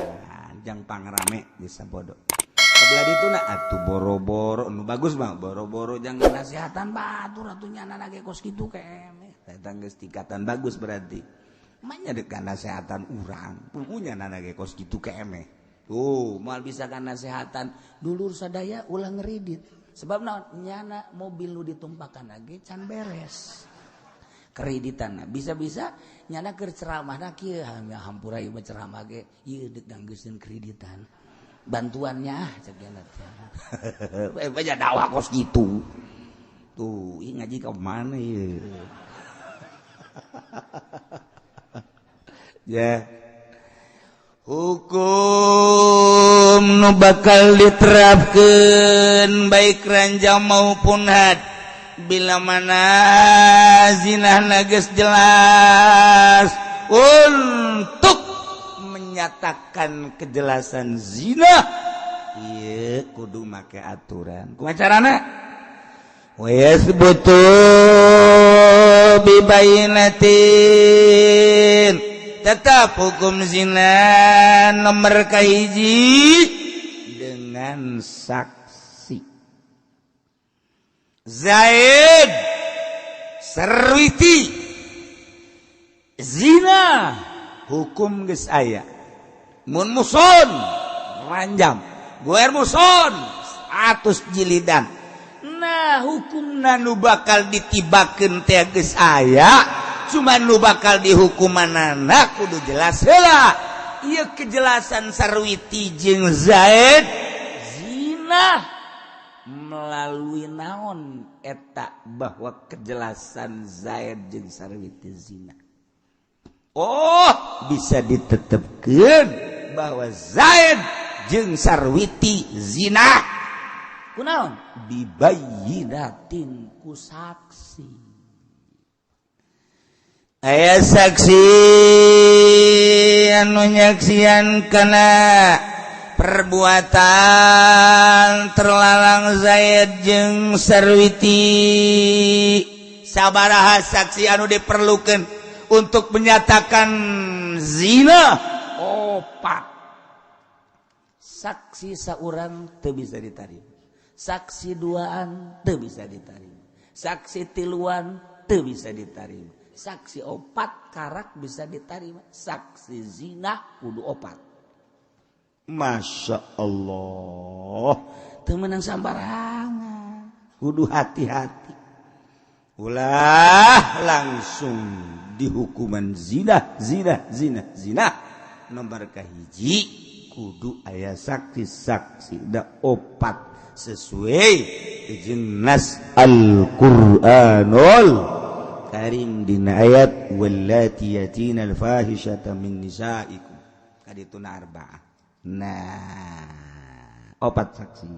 jang pangrame bisa bodoh. Sebelah itu nah atuh boro-boro nu bagus mah boro-boro jangan nasihatan batur atuh nyana ge kos kitu kene. Eta geus tingkatan bagus berarti. Manya deuk nasihatan urang, punya nana ge kos kitu kene. Tuh, moal bisa kan nasihatan dulur sadaya ulah ngeridit. Sebab naon nyana mobil lu ditumpakan lagi can beres kreditan bisa-bisa nyana keur ceramahna kieu hampura ieu ceramah ge ieu deuk nanggeuskeun kreditan bantuannya ah cek nya teh banyak dakwah kos kitu tuh ieu ngaji ka mana ieu. Ya hukum nu bakal diterapkan baik ranjang maupun had bila mana zina geus jelas untuk menyatakan kejelasan zina ieu kudu make aturan. Kumaha carana? Wa yasbutu bi bainatin. Tetap hukum zina nomor kahiji dengan saksi. Zaid Sarwiti zina hukum geus aya. Mun muson ranjam, goer muson 100 jilidan. Nah hukumna nu bakal ditibakeun teh geus aya. Cuman lu bakal dihukumanana kudu jelas heula. Ieu kejelasan Sarwiti jeung Zaid zina melalui naon eta bahwa kejelasan Zaid jeung Sarwiti zina. Oh, bisa ditetepkeun bahwa Zaid jeung Sarwiti zina. Kunaon? Bibayinatin ku saksi. Aya saksi anu nyaksian kana perbuatan terlarang Zaid jeung Sarwiti. Sabaraha saksi anu diperlukan untuk menyatakan zina? Opat. Saksi saurang teu bisa diterima, saksi duaan teu bisa diterima, saksi tiluan teu bisa diterima, saksi opat karak bisa diterima, saksi zina kudu opat. Masya Allah, teu meunang sambarangan, kudu hati-hati. Ulah langsung dihukuman zina, zina, zina, zina. Nomor kahiji kudu aya saksi-saksi da opat sesuai jeung nas Al-Qur'anul Karim dina ayat wallati yatina al-fahishata min nisaikum kadituna arba'ah. Nah, opat saksi.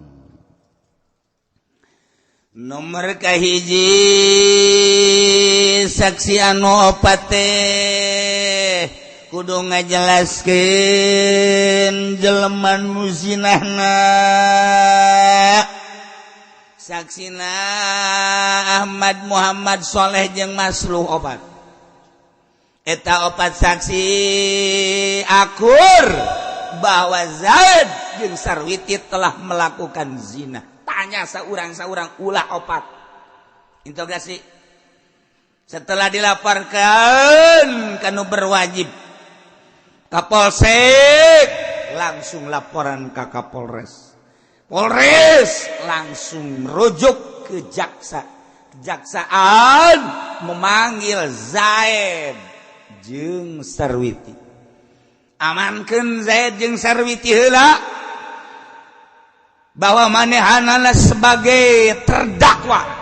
Nomor kahiji saksi anu opat teh kudu ngajelaskeun jelema nu zinahna. Saksina Ahmad Muhammad Soleh jeung Masluh opat. Eta opat saksi akur bahwa Zaid jeung Sarwiti telah melakukan zina. Tanya saurang-saurang ulah opat. Interogasi. Setelah dilaporkan kanu berwajib Kapolsek langsung laporan ke Kapolres. Polres langsung merujuk ke jaksa. Kejaksaan memanggil Zaid jeung Sarwiti. Amankeun Zaid jeung Sarwiti heula bahwa manehanana sebagai terdakwa.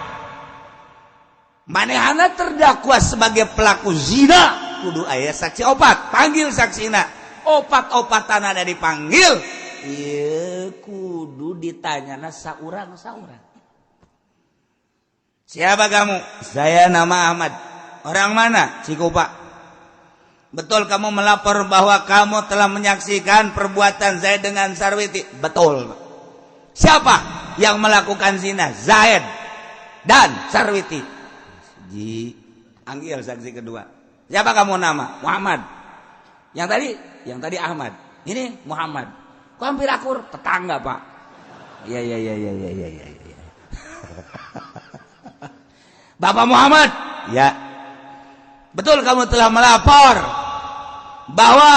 Manehana terdakwa sebagai pelaku zina kudu aya saksi opat, panggil saksina. Opat-opatan ada dipanggil. Ieu kudu ditanyana saurang-saurang. Siapa kamu? Saya nama Ahmad. Orang mana? Cikupa. Betul kamu melapor bahwa kamu telah menyaksikan perbuatan Zaid dengan Sarwiti? Betul. Siapa yang melakukan zina? Zaid dan Sarwiti. Ji, anggil saksi kedua. Siapa kamu nama? Muhammad. Yang tadi? Yang tadi Ahmad. Ini Muhammad. Kok hampir akur? Tetangga, Pak. Iya. Bapak Muhammad. Ya. Betul kamu telah melapor bahwa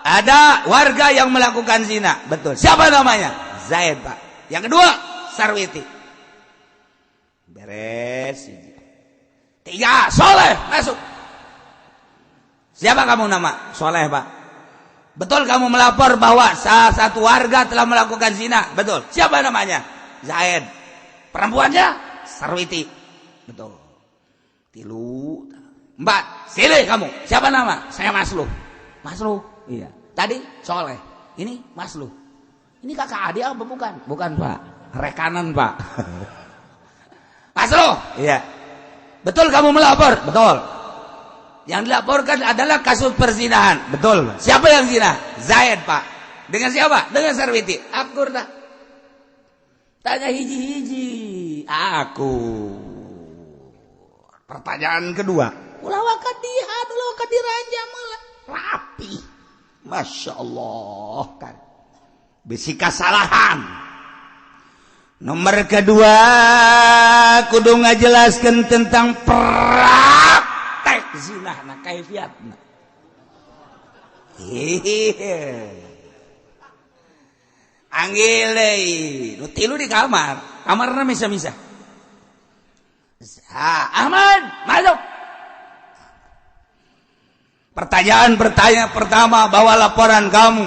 ada warga yang melakukan zina. Betul. Siapa namanya? Zaid, Pak. Yang kedua, Sarwiti. Beres. Tiga, Soleh masuk. Siapa kamu nama? Soleh, Pak. Betul kamu melapor bahwa salah satu warga telah melakukan zina. Betul. Siapa namanya? Zaid. Perempuannya? Sarwiti. Betul. Tilu. Empat. Silih kamu. Siapa nama? Saya Masluh. Masluh. Iya. Tadi Soleh. Ini Masluh. Ini kakak adik apa bukan? Bukan, Pak. Rekanan, Pak. Masluh. Iya. Betul kamu melapor? Betul. Yang dilaporkan adalah kasus perzinahan. Betul. Siapa yang zina? Zaid, Pak. Dengan siapa? Dengan Sarwiti. Akur dah. Tanya hiji-hiji. Aku. Pertanyaan kedua. Ulah waka dihan, ulah waka diranjang malah. Rapi. Masya Allah kan. Bisi kasalahan. Nomor kedua, kudu ngajelaskeun tentang praktek zina na kaifiatna. Hehehe. Anggil deui, nu tilu di kamar. Kamarna misa-misa. Ahmad, masuk. Pertanyaan-pertanyaan pertama, bahwa laporan kamu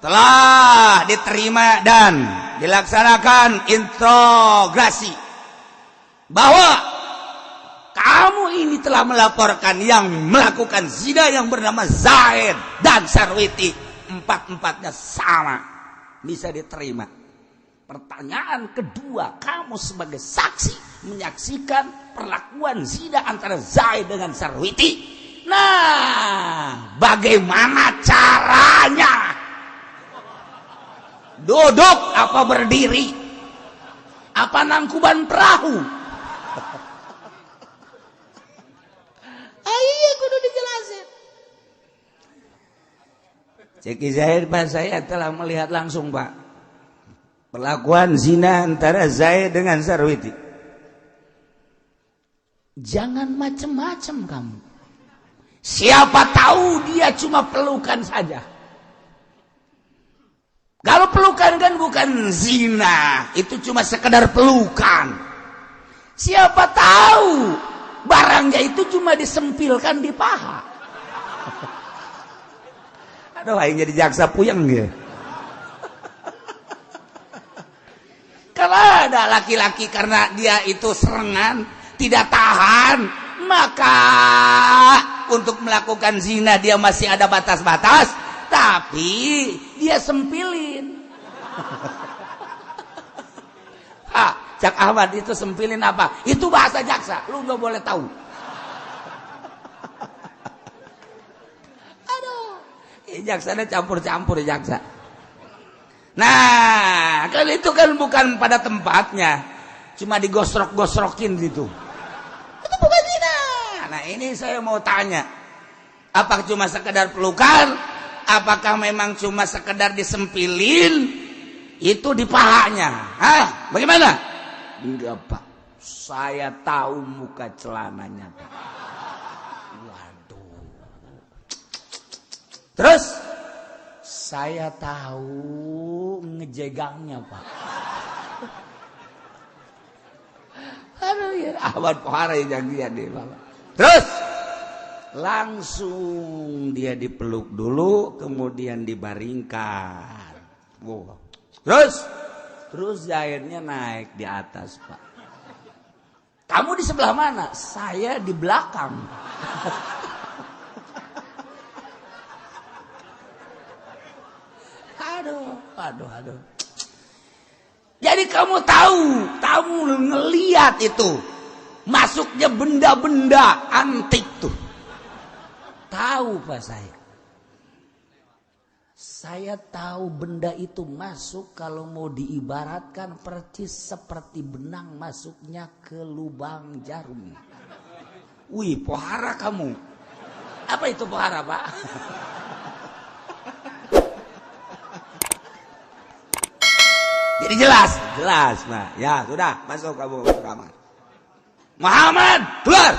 telah diterima dan dilaksanakan interogasi, bahwa kamu ini telah melaporkan yang melakukan zina yang bernama Zaid dan Sarwiti. Empat-empatnya sama, bisa diterima. Pertanyaan kedua, kamu sebagai saksi menyaksikan perlakuan zina antara Zaid dengan Sarwiti. Nah, bagaimana caranya? Duduk apa berdiri? Apa nangkuban perahu? Iya, kudu dijelasin. Ceki Zaid, Pak, saya telah melihat langsung, Pak, perlakuan zina antara Zaid dengan Sarwiti. Jangan macem-macem kamu. Siapa tahu dia cuma pelukan saja. Kalau pelukan kan bukan zina, itu cuma sekedar pelukan. Siapa tahu barangnya itu cuma disempilkan di paha. Aduh, aing jadi jaksa puyeng gitu. Kalau ada laki-laki karena dia itu serengan, tidak tahan, maka untuk melakukan zina dia masih ada batas-batas, tapi dia sempilin. Ah, Cak Ahmad itu sempilin apa? Itu bahasa jaksa, lu nggak boleh tahu. Aduh, jaksanya campur-campur jaksa. Nah, kan itu kan bukan pada tempatnya, cuma digosrok-gosrokin gitu. Itu bukan zina. Nah, ini saya mau tanya, apa cuma sekedar pelukan? Apakah memang cuma sekedar disempilin itu di pahanya? Hah? Bagaimana? Enggak, Pak. Saya tahu muka celananya, Pak. Waduh. Terus saya tahu ngejegangnya, Pak. Aduh, ya Ahmad pohara yang dia deh, Bapak. Terus langsung dia dipeluk dulu, kemudian dibaringkan. Wow. Terus Zaidnya naik di atas, Pak. Kamu di sebelah mana? Saya di belakang. Aduh, aduh, aduh. Jadi kamu tahu Kamu ngeliat itu masuknya benda-benda antik tuh. Tahu Pak saya. Saya tahu benda itu masuk kalau mau diibaratkan persis seperti benang masuknya ke lubang jarum. Wih, pohara kamu. Apa itu pohara, Pak? Jadi jelas, jelas, Pak. Ya, sudah, masuk kamu ke kamar. Muhammad, keluar.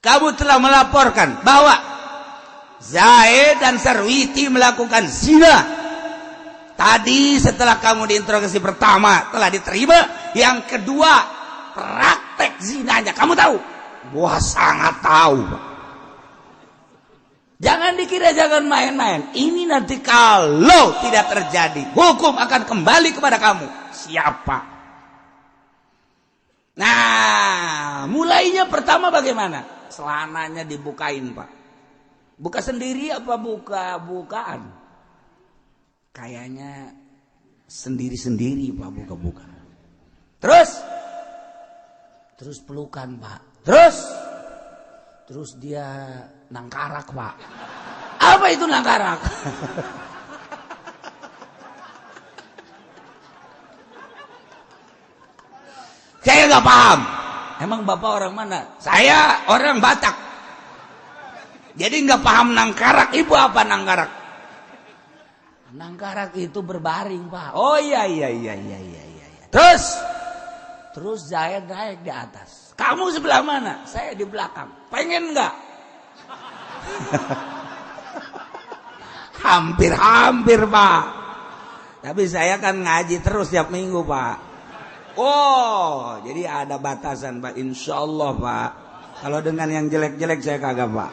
Kamu telah melaporkan bahwa Zaid dan Sarwiti melakukan zina. Tadi setelah kamu diinterogasi pertama telah diterima, yang kedua praktek zinanya. Kamu tahu? Wah, sangat tahu, Pak. Jangan dikira, jangan main-main. Ini nanti kalau tidak terjadi, hukum akan kembali kepada kamu. Siapa? Nah, mulainya pertama bagaimana? Celananya dibukain, Pak. Buka sendiri apa buka-bukaan? Kayaknya sendiri-sendiri, Pak, buka-buka. Terus? Terus pelukan, Pak. Terus? Terus dia nangkarak, Pak. Apa itu nangkarak? Saya nggak paham. Emang Bapak orang mana? Saya orang Batak. Jadi nggak paham nangkarak. Ibu apa nangkarak? Nangkarak itu berbaring, Pak. Oh iya. Terus? Terus Zaid naik di atas. Kamu sebelah mana? Saya di belakang. Pengen nggak? Hampir-hampir, Pak. Tapi saya kan ngaji terus tiap minggu, Pak. Oh, jadi ada batasan, Pak. Insya Allah, Pak. Kalau dengan yang jelek-jelek saya kagak, Pak.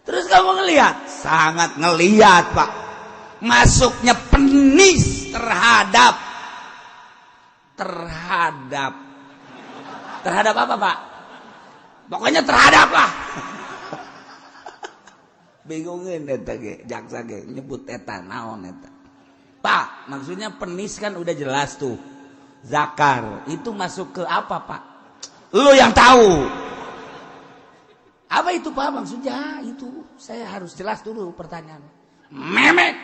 Terus kamu ngelihat? Sangat ngelihat, Pak. Masuknya penis terhadap apa, Pak? Pokoknya terhadap lah. Bingungin eta ge, jaksa ge nyebut eta naon eta. Pak, maksudnya penis kan udah jelas tuh. Zakar, itu masuk ke apa, Pak? Lu yang tahu. Apa itu, Pak? Maksudnya itu saya harus jelas dulu pertanyaan. Memek.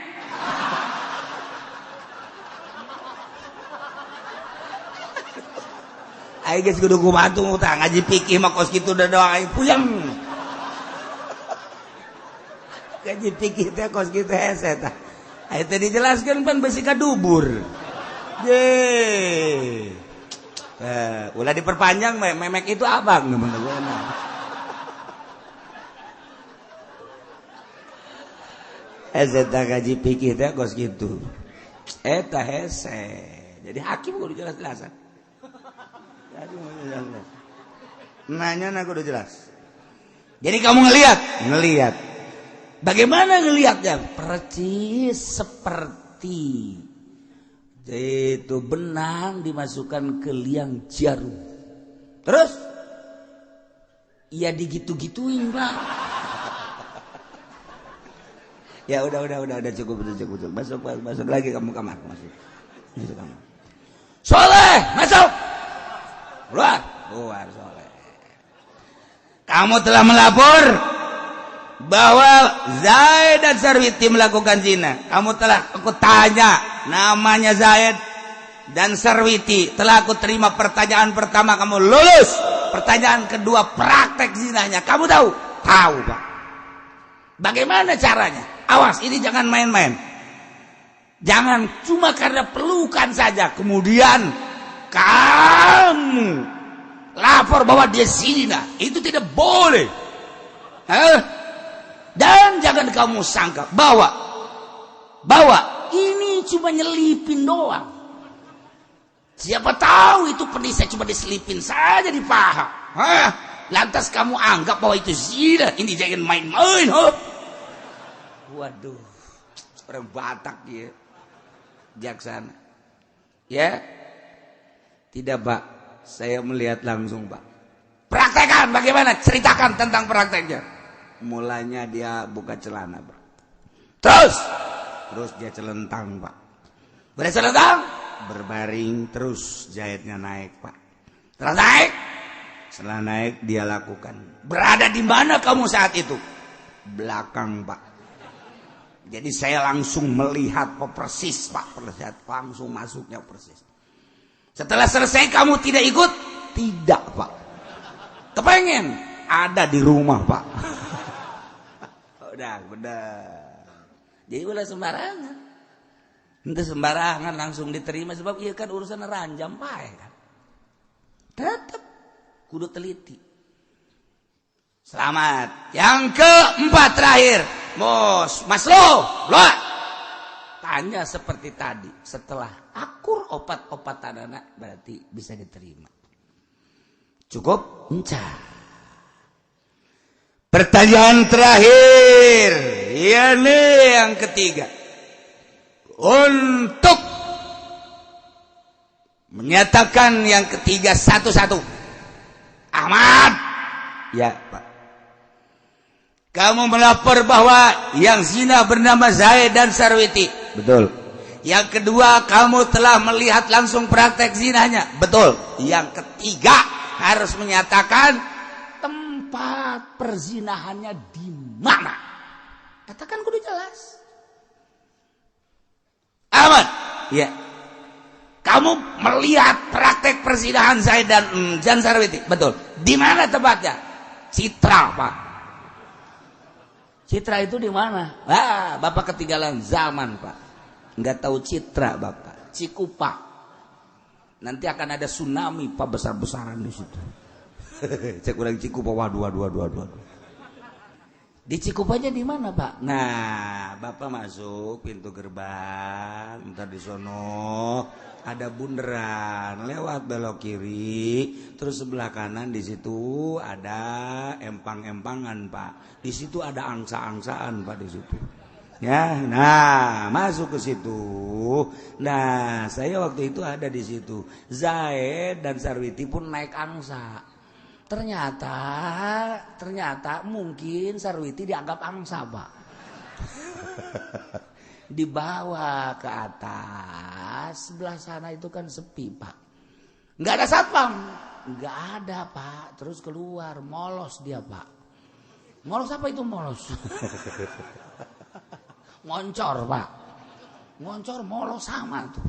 Aing geus kudu kubantu tah ngaji fikih mah kos kitu da doang aing puyeng. Ngaji fikih teh kos kitu hese tah. Aing teh dijelaskeun pan besi ka dubur. Ye. Ulah diperpanjang memek itu apa geuna. Hese tah ngaji fikih teh kos kitu. Eta hese. Jadi hakim kudu jelas-jelasan. Nanya aku udah jelas. Jadi kamu ngelihat. Bagaimana ngelihatnya? Persis seperti itu benang dimasukkan ke liang jarum. Terus, ya digitu-gituin, Pak. Ya udah cukup. Masuk lagi kamu kamar, masuk. Masuk kamar. Soleh, masuk. Keluar Soleh. Kamu telah melapor bahwa Zaid dan Sarwiti melakukan zina. Kamu telah aku tanya namanya Zaid dan Sarwiti. Telah aku terima pertanyaan pertama, kamu lulus. Pertanyaan kedua praktek zinanya. Kamu tahu? Tahu, Pak. Bagaimana caranya? Awas, ini jangan main-main. Jangan cuma karena pelukan saja kemudian kamu lapor bahwa dia zina. Itu tidak boleh. Hah? Dan jangan kamu sangka bahwa ini cuma nyelipin doang. Siapa tahu itu penisnya cuma diselipin saja di paha. Hah? Lantas kamu anggap bahwa itu zina. Ini jangan main-main. Huh? Waduh, orang Batak ya, jaksana. Ya. Tidak, Pak. Saya melihat langsung, Pak. Praktekan bagaimana? Ceritakan tentang prakteknya. Mulanya dia buka celana, Pak. Terus Terus dia celentang, Pak. Udah celentang, berbaring, terus Zaidnya naik, Pak. Terus naik. Setelah naik dia lakukan. Berada di mana kamu saat itu? Belakang, Pak. Jadi saya langsung melihat, Pak, persis, Pak, persis, langsung masuknya persis. Setelah selesai kamu tidak ikut? Tidak, Pak. Kepengen? Ada di rumah, Pak. Udah, bener. Jadi ulah sembarangan. Itu sembarangan langsung diterima, sebab iya kan urusan ranjam, Pak, ya kan. Tetap kudu teliti. Selamat. Yang keempat terakhir, Bos, Mas lo, lo. Tanya seperti tadi. Setelah akur opat-opatan anak berarti bisa diterima. Cukup? Enca. Pertanyaan terakhir, ini yang ketiga. Untuk menyatakan yang ketiga satu-satu. Ahmad. Ya, Pak. Kamu melapor bahwa yang zina bernama Zaid dan Sarwiti. Betul. Yang kedua, kamu telah melihat langsung praktek zinanya. Betul. Yang ketiga, harus menyatakan tempat perzinahannya di mana. Katakan kudu jelas. Ahmad. Ya. Kamu melihat praktek perzinahan Zaid dan Jan Sarwiti. Betul. Di mana tempatnya? Citra, Pak. Citra itu di mana? Ah, Bapak ketinggalan zaman, Pak. Nggak tahu Citra, Bapak. Cikupa. Nanti akan ada tsunami, Pak, besar-besaran di situ. Cek urang Cikupa, waduh, waduh, waduh, waduh. Di Cikupanya di mana, Pak? Nah, Bapak masuk pintu gerbang, ntar di sono ada bundaran, lewat belok kiri, terus sebelah kanan di situ ada empang-empangan, Pak. Di situ ada angsa-angsaan, Pak, di situ. Ya, nah, masuk ke situ. Nah, saya waktu itu ada di situ. Zaid dan Sarwiti pun naik angsa. Ternyata, ternyata mungkin Sarwiti dianggap angsa, Pak. Dibawa ke atas, sebelah sana itu kan sepi, Pak. Nggak ada satpam, nggak ada, Pak. Terus keluar, molos dia, Pak. Molos apa itu molos? Ngoncor, Pak. Ngoncor molos sama tuh.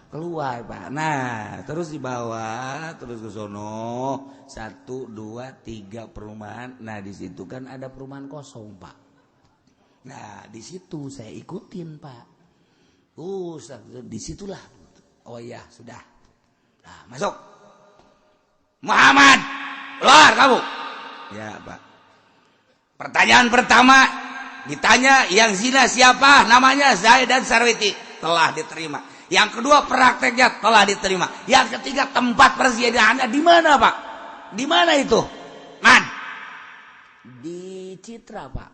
Keluar, Pak. Nah, terus dibawa terus ke sono, satu, dua, tiga perumahan. Nah, di situ kan ada perumahan kosong, Pak. Nah, di situ saya ikutin, Pak. Disitulah. Oh iya, sudah. Nah, masuk. Muhammad, keluar kamu. Ya, Pak. Pertanyaan pertama ditanya yang zina siapa? Namanya Zaid dan Sarwiti. Telah diterima. Yang kedua prakteknya telah diterima. Yang ketiga tempat perzinahannya di mana, Pak? Di mana itu? Man. Di Citra, Pak.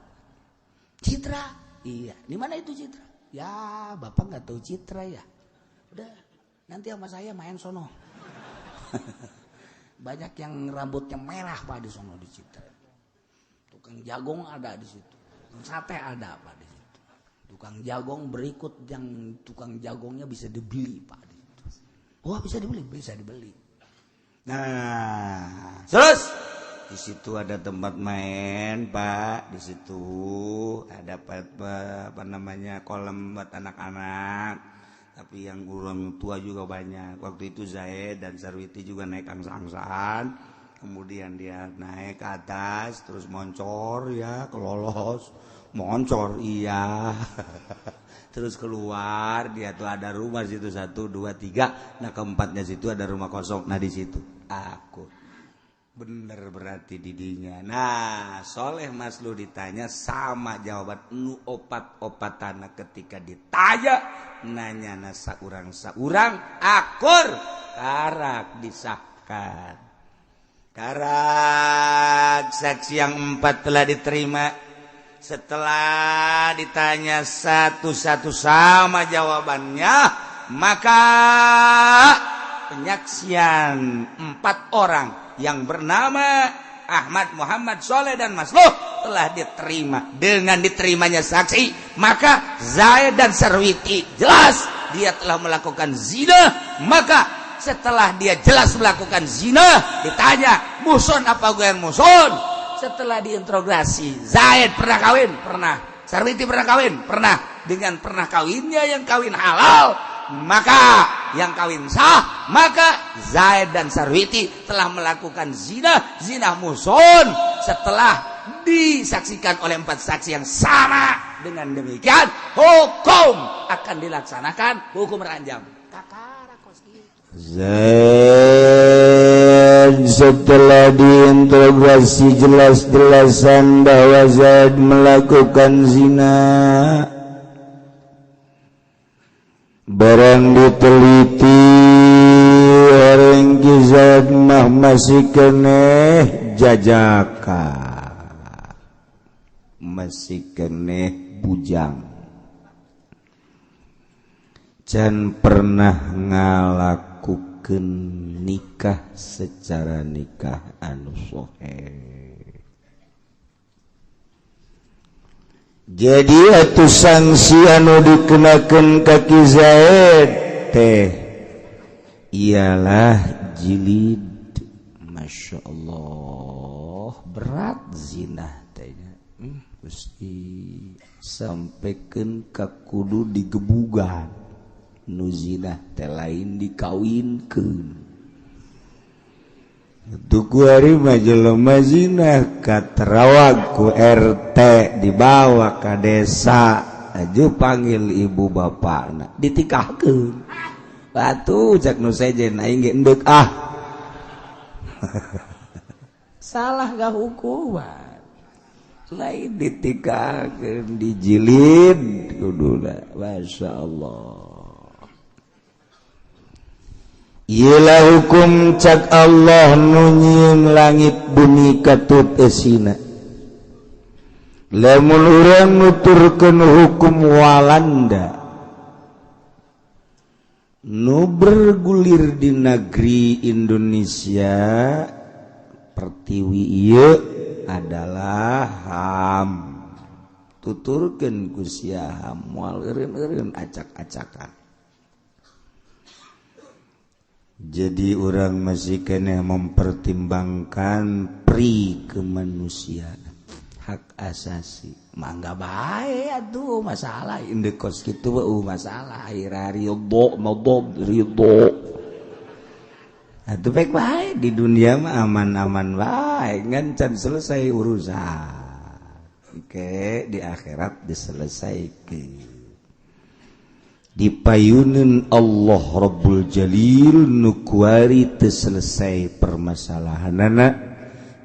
Citra? Iya. Di mana itu Citra? Ya, Bapak nggak tahu Citra ya. Udah, nanti sama saya main sono. Banyak yang rambutnya merah, Pak, di sono di Citra. Tukang jagong ada di situ. Tukang sate ada, Pak, di situ. Tukang jagong berikut yang tukang jagongnya bisa dibeli, Pak, di situ. Wah, bisa dibeli, bisa dibeli. Nah, terus di situ ada tempat main, Pak. Di situ ada apa namanya kolam buat anak-anak. Tapi yang orang tua juga banyak. Waktu itu Zaid dan Sarwiti juga naik angsa-angsaan. Kemudian dia naik ke atas, terus moncor ya, kelolos. Moncor, iya. Terus keluar, dia tuh ada rumah situ satu, dua, tiga. Nah, keempatnya situ ada rumah kosong. Nah, di situ aku. Bener berarti didinya. Nah, Soleh Maslu ditanya sama jawaban nu opat-opatana ketika ditanya nanya na saurang saurang akur karak disahkan. Karak saksi yang empat telah diterima. Setelah ditanya satu-satu sama jawabannya, maka penyaksian empat orang yang bernama Ahmad, Muhammad, Soleh dan Masluh telah diterima. Dengan diterimanya saksi, maka Zaid dan Sarwiti jelas dia telah melakukan zina. Maka setelah dia jelas melakukan zina, ditanya muhson apa gue yang muhson. Setelah diinterogasi, Zaid pernah kawin? Pernah. Sarwiti pernah kawin? Pernah. Dengan pernah kawinnya yang kawin halal, maka yang kawin sah, maka Zaid dan Sarwiti telah melakukan zina, zina muhson, setelah disaksikan oleh 4 saksi yang sama. Dengan demikian hukum akan dilaksanakan, hukum rajam. Zaid setelah diinterogasi jelas-jelasan bahwa Zaid melakukan zina, barang diteliti orang Zaid mah masih keneh jajaka, masih keneh bujang, can pernah ngalakukeun nikah secara nikah anu soheh. Jadi atuh sanksi anu dikenakeun ka Ki Zaid teh ialah jilid. Masya Allah, berat zina tehnya. Gusti, sampaikan ka kudu digebugan nu zina teh lain dikawinkeun. Tuku hari mah jelema zina katerawag ku RT dibawa ka desa, aju panggil ibu bapakna ditikahkeun. Batu cak nu sejen aing ge endek ah. Salah gak hukuman. Lain ditikahkeun, dijilid kuduna. Masya Allah. Ialah hukum cak Allah nu nyieun langit bumi katut esina. Lamun urang nuturkeun hukum Walanda nu bergulir di negeri Indonesia, pertiwi ieu adalah HAM. Tuturkeun ku sia HAM moal eureun-eureun acak-acakan. Jadi orang masih kena mempertimbangkan pri kemanusiaan, hak asasi. Mangga bae atuh masalah indek kos kitu masalah akhir ridho madob ridho. Atuh baik bae di dunia mah aman-aman bae, ngan can selesai urusan. Oke, di akhirat diselesaikan. Dipayunin Allah Rabbul Jalil nu kuari teu selesai permasalahanana,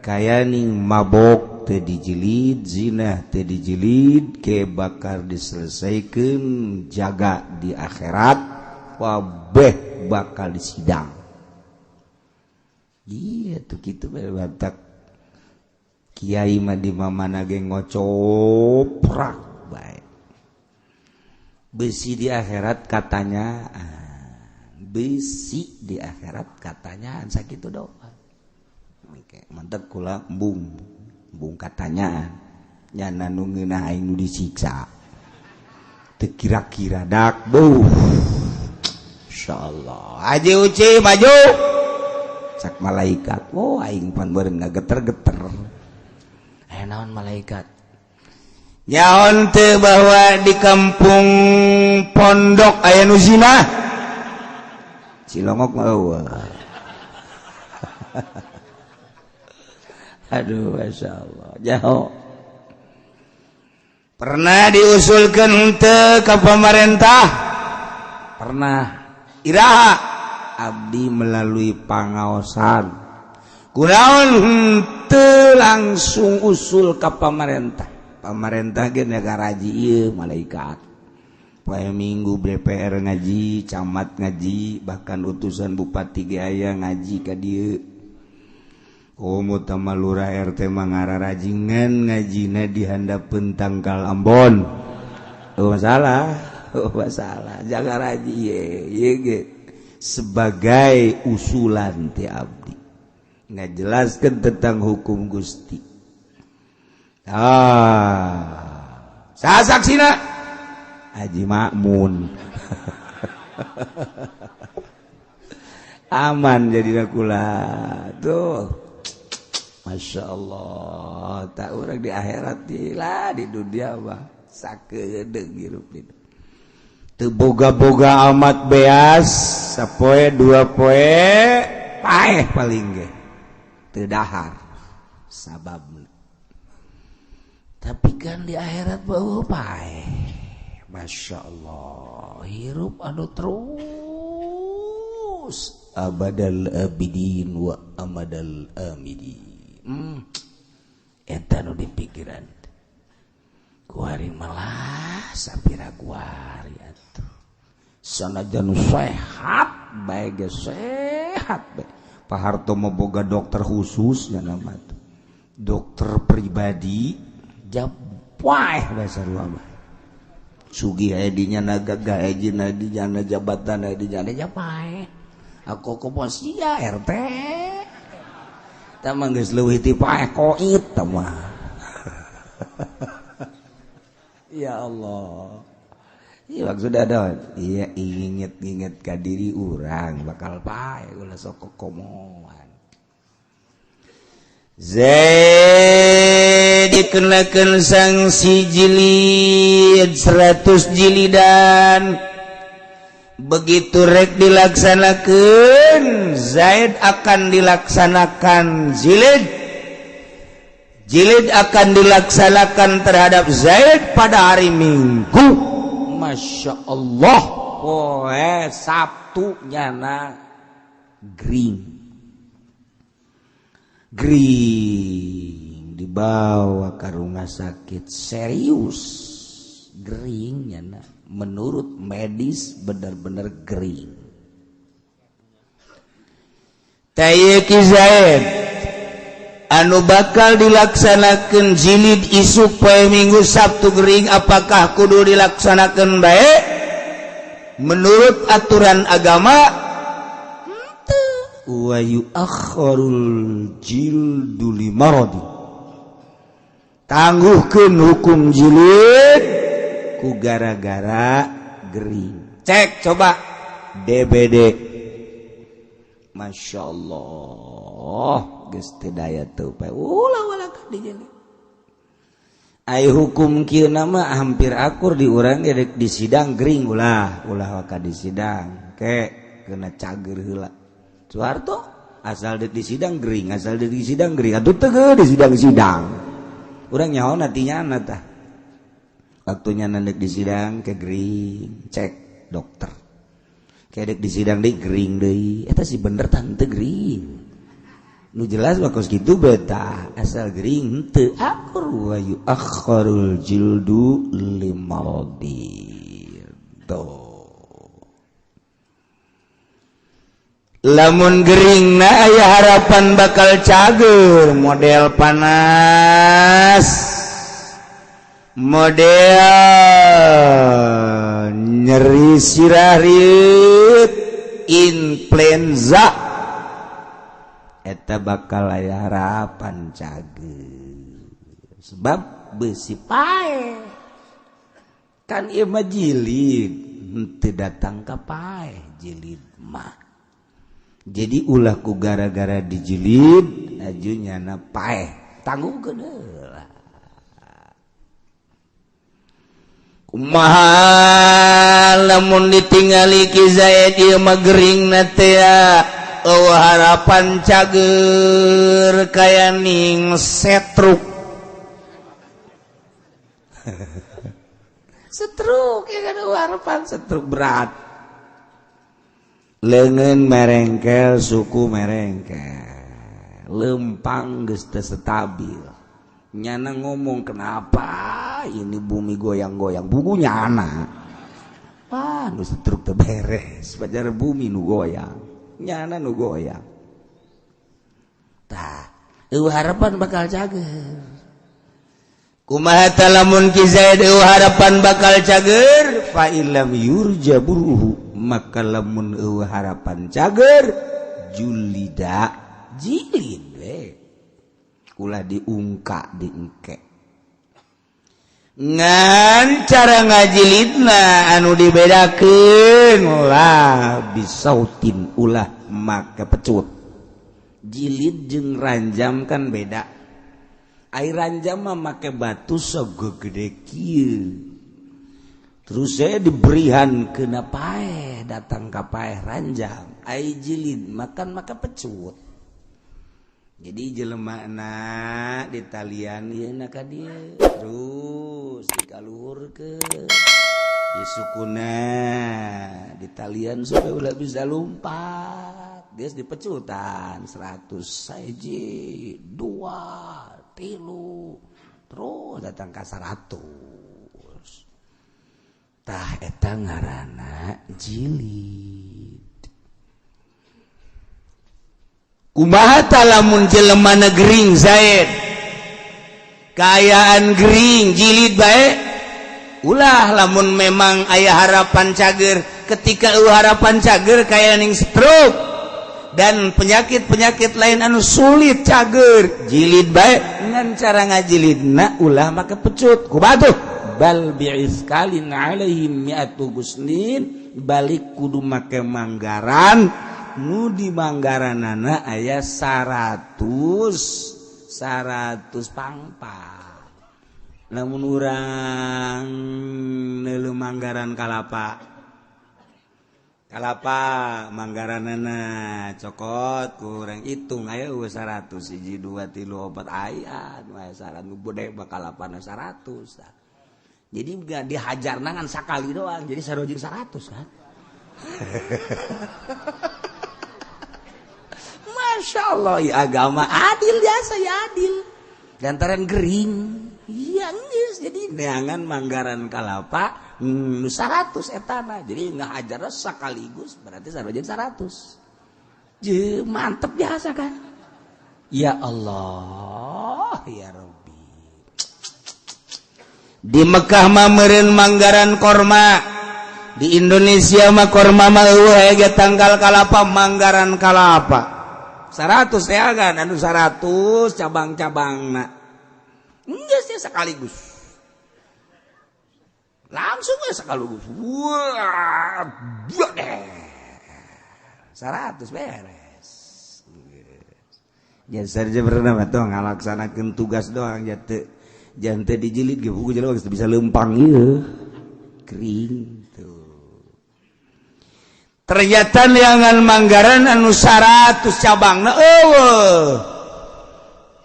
kayaning mabok teu dijilid, zina teu dijilid, ke bakar diselesaikeun, jaga di akhirat wabeh bakal disidang. Iya tuh kitu bae batak kiai mah di mamana ge ngocoprak bae. Besi di akhirat katanya, besi di akhirat katanya sakitu doang. Mantep kula embung, embung katanya nyana nu ngeunah aing nu disiksa. Teu kira-kira dak beuh. Insyaallah. Haji Uci maju. Cak malaikat. Oh aing pan beureum ngageter-geter. Eh naon malaikat? Nyaon teu bahwa di kampung pondok aya nu zina? Cilongok mah eueuh. Aduh, Masya Allah. Jauh. Pernah diusulkan henteu ka pemerintah? Pernah. Iraha? Abdi melalui pangaosan. Kunaon henteu langsung usul ka pemerintah? Pemerintah ge negara ieu malaikat. Poe Minggu BPR ngaji, camat ngaji, bahkan utusan bupati ge aya ngaji ka dieu. Komo tama lurah RT mangararajingan ngajina di handapeun tangkal Ambon. Oh masalah, oh masalah. Jaga raji ieu ge sebagai usulan ti abdi. Ngajelaskeun tentang hukum Gusti. Ah, saha saksina? Haji Makmun. Aman jadi kula tuh. Masya Allah, tak urang di akhirat lah, di dunia mah sakedeung hirup itu. Teu boga-boga amat beas, sapoe dua poe paeh paling ge. Teu dahar sababna. Tapi kan di akhirat beuh paeh. Masya Allah, hirup anu terus abadal abidin wa amadal amidin. Eta nu dipikiran kuari malah sapira kuari atuh sanajan sehat bae ge sehat bae. Pak Harto mah boga dokter khusus nya nama tuh, dokter pribadi japaeh bae sarua mah. Sugih aya di nyana, gagah aya di nyana, jabatan aya di nyana japaeh. Aku komo sia RT tah mah geus leuwih ti paeh koit tah mah. Ya Allah. Iya maksud ada. Iya inget-inget ka diri urang bakal paeh ulah sok komoan. Zaid dikenakeun sanksi jilid 100 jilidan. Begitu rek dilaksanakan, Zaid akan dilaksanakan jilid. Jilid akan dilaksanakan terhadap Zaid pada hari Minggu. Masya Allah, poe Sabtu nyana gering. Gering dibawa ke rumah sakit serius. Gering nyana menurut medis benar-benar gering. Tayyiki Zaid anu bakal dilaksanakan jilid isuk poe Minggu Sabtu gering, apakah kudu dilaksanakan baik menurut aturan agama? Wa yu'akhkharul jildu limaradi, tangguhkeun hukum jilid ku gara-gara gering. Cek coba DBD, Masya Allah, geus teu daya teu pae ulah ulah ka dijilid. Ai hukum kieu mah hampir akur di urang ge di sidang gering ulah ulah waka di sidang ke kena cager heula. Soeharto asal di sidang gering, asal di sidang gering atuh teu di sidang-sidang. Urang nyaho nantinya tah. Waktunya nandek di sidang ke gering, cek dokter. Kedek di sidang deui gering deui. Eta sih bener tante gering. Nu jelas mah kos kitu beta, asal gering henteu akur wa yu'akhkharul jildu limaradi. Tuh. Lamun gering na aya harapan bakal cager, model panas, model nyeri sirah rieut, influenza, eta bakal aya harapan cager sebab besi paeh kan ieu mah jilid henteu datang ka paeh jilid mah. Jadi ulah ku gara-gara dijilid aju nyana paeh tanggung heula. Kumaha lamun ditingali Ki Zaid ieu mah gering teh eueuh harapan cager kaya ning setruk. Setruk ya kan harapan setruk berat. Leungeun merengkel, suku merengkel, lempang geus teu stabil. Nyana ngomong kenapa ini bumi goyang-goyang, buku nyana. Wah, nu setruk teu beres, pajar bumi nu goyang, nyana nu goyang. Tah, eueuh harapan bakal cager. Kumaha ta lamun Ki Zaid eueuh harapan bakal cager, fa illam yurja buruhu, maka lamun eueuh harapan cager julida jilid we. Ulah diungka diengke. Ngan cara ngajilidna anu dibedakeun lah bisautin, ulah make pecut. Jilid jeung ranjam kan beda. Ai ranjam mah make batu segede kieu, terus saya diberian kena paeh, datang ka paeh ranjam. Ai jilid makan maka pecut. Jadi jelema na di talian ieu na ka dieu, terus dikaluhurkeun di sukuna, di talian supaya ulah bisa lompat. Dia dipecutan 100, sahiji, dua, tilu, terus datang ke 100. Tah, eta ngaranna jilid. Kumaha lamun jelema gering, Zaid, kaayaan gering, jilid bae ulah lamun memang aya harapan cager. Ketika harapan cager kaya ning stroke dan penyakit-penyakit lain anu sulit cager, jilid bae. Ngan cara ngajilidna ulah maka pecut ku batu, bal bi'iskalin alaihim mi'atu gusnin. Balik kudu make manggaran nu di manggaranana aya 100 100 pangpang. Lamun urang neuleuh manggaran kalapa, kalapa manggaranana cokot, kurang hitung aya 100, hiji, dua, tilu, opat, aya nu aya 100, nu gede mah kalapana 100. Jadi gak dihajar ngan sakali doang, jadi sarojing 100 kan. Masya Allah ya, agama adil biasa ya, adil lantaran gering. Iya geus, jadi neangan manggaran kalapa nu 100 etana, jadi ngahajar sekaligus berarti sarojing 100. Je mantep biasa kan. Ya Allah ya Rabbi. Di Mekah mah meureun manggaran korma, di Indonesia mah korma mah eueuh ge tanggal kalapa, manggaran kalapa 100 ya kan, anu 100 cabang-cabangna geus ya, sekaligus langsung ya, sekaligus wah deh 100 beres. Ya saja pernah tuh ngalaksanakeun tugas doang jatuh jangan teh dijilid ge buku jelema geus bisa lempang ieu kering tuh. Ternyata neangan manggaran anu 100 cabangna eueuh,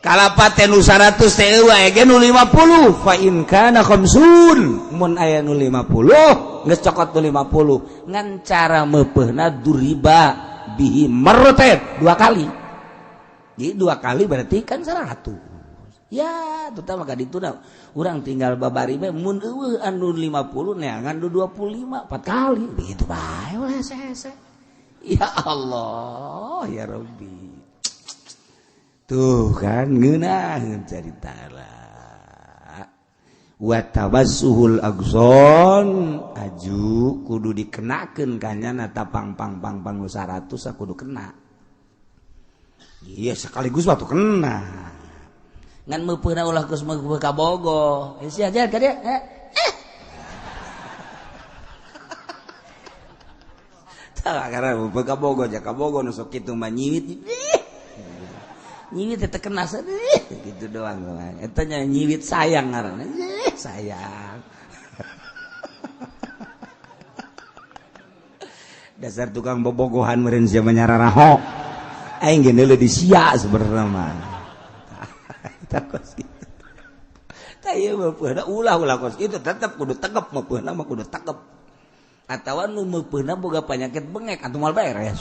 kalapa teh nu 100 teh eueuh, aya ge nu 50. Fa in kana khamsun, mun aya nu 50 geus cokot nu 50. Ngan cara meupeuhna duriba bihi marratain, dua kali. Jadi dua kali berarti kan 100 ya. Terutama ka dituna urang tinggal babari bae, mun eueuh anu 50 neangan nu 25, empat kali begitu bae ulah hese. Ya Allah ya Rabbi, tuh kan ngeunaheun carita lah. Wa tabassuhul agson, aju kudu dikenakeun kanyana pang pang pang pang nu 100 kudu kena. Iya, sekaligus waktu kena. Ngan meupeuna ulah geus meupeun ka bogo. Eh sia aja ka dia. Eh. Tah karena meupeun ka bogo ja ka bogo nu sok kitu mah nyiwit. Nyiwit teh kena sedih gitu doang. Eta nya nyiwit sayang ngaranna. Sayang. Dasar tukang bobogohan meureun sia mah nyararaho. Aing ge neuleuh di sia sebenarnya mah. Ulah ulah kos itu, tetap kudu tegep meupeuna mah, kudu tegep. Atawa nu meupeuna boga penyakit bengek atuh moal beres,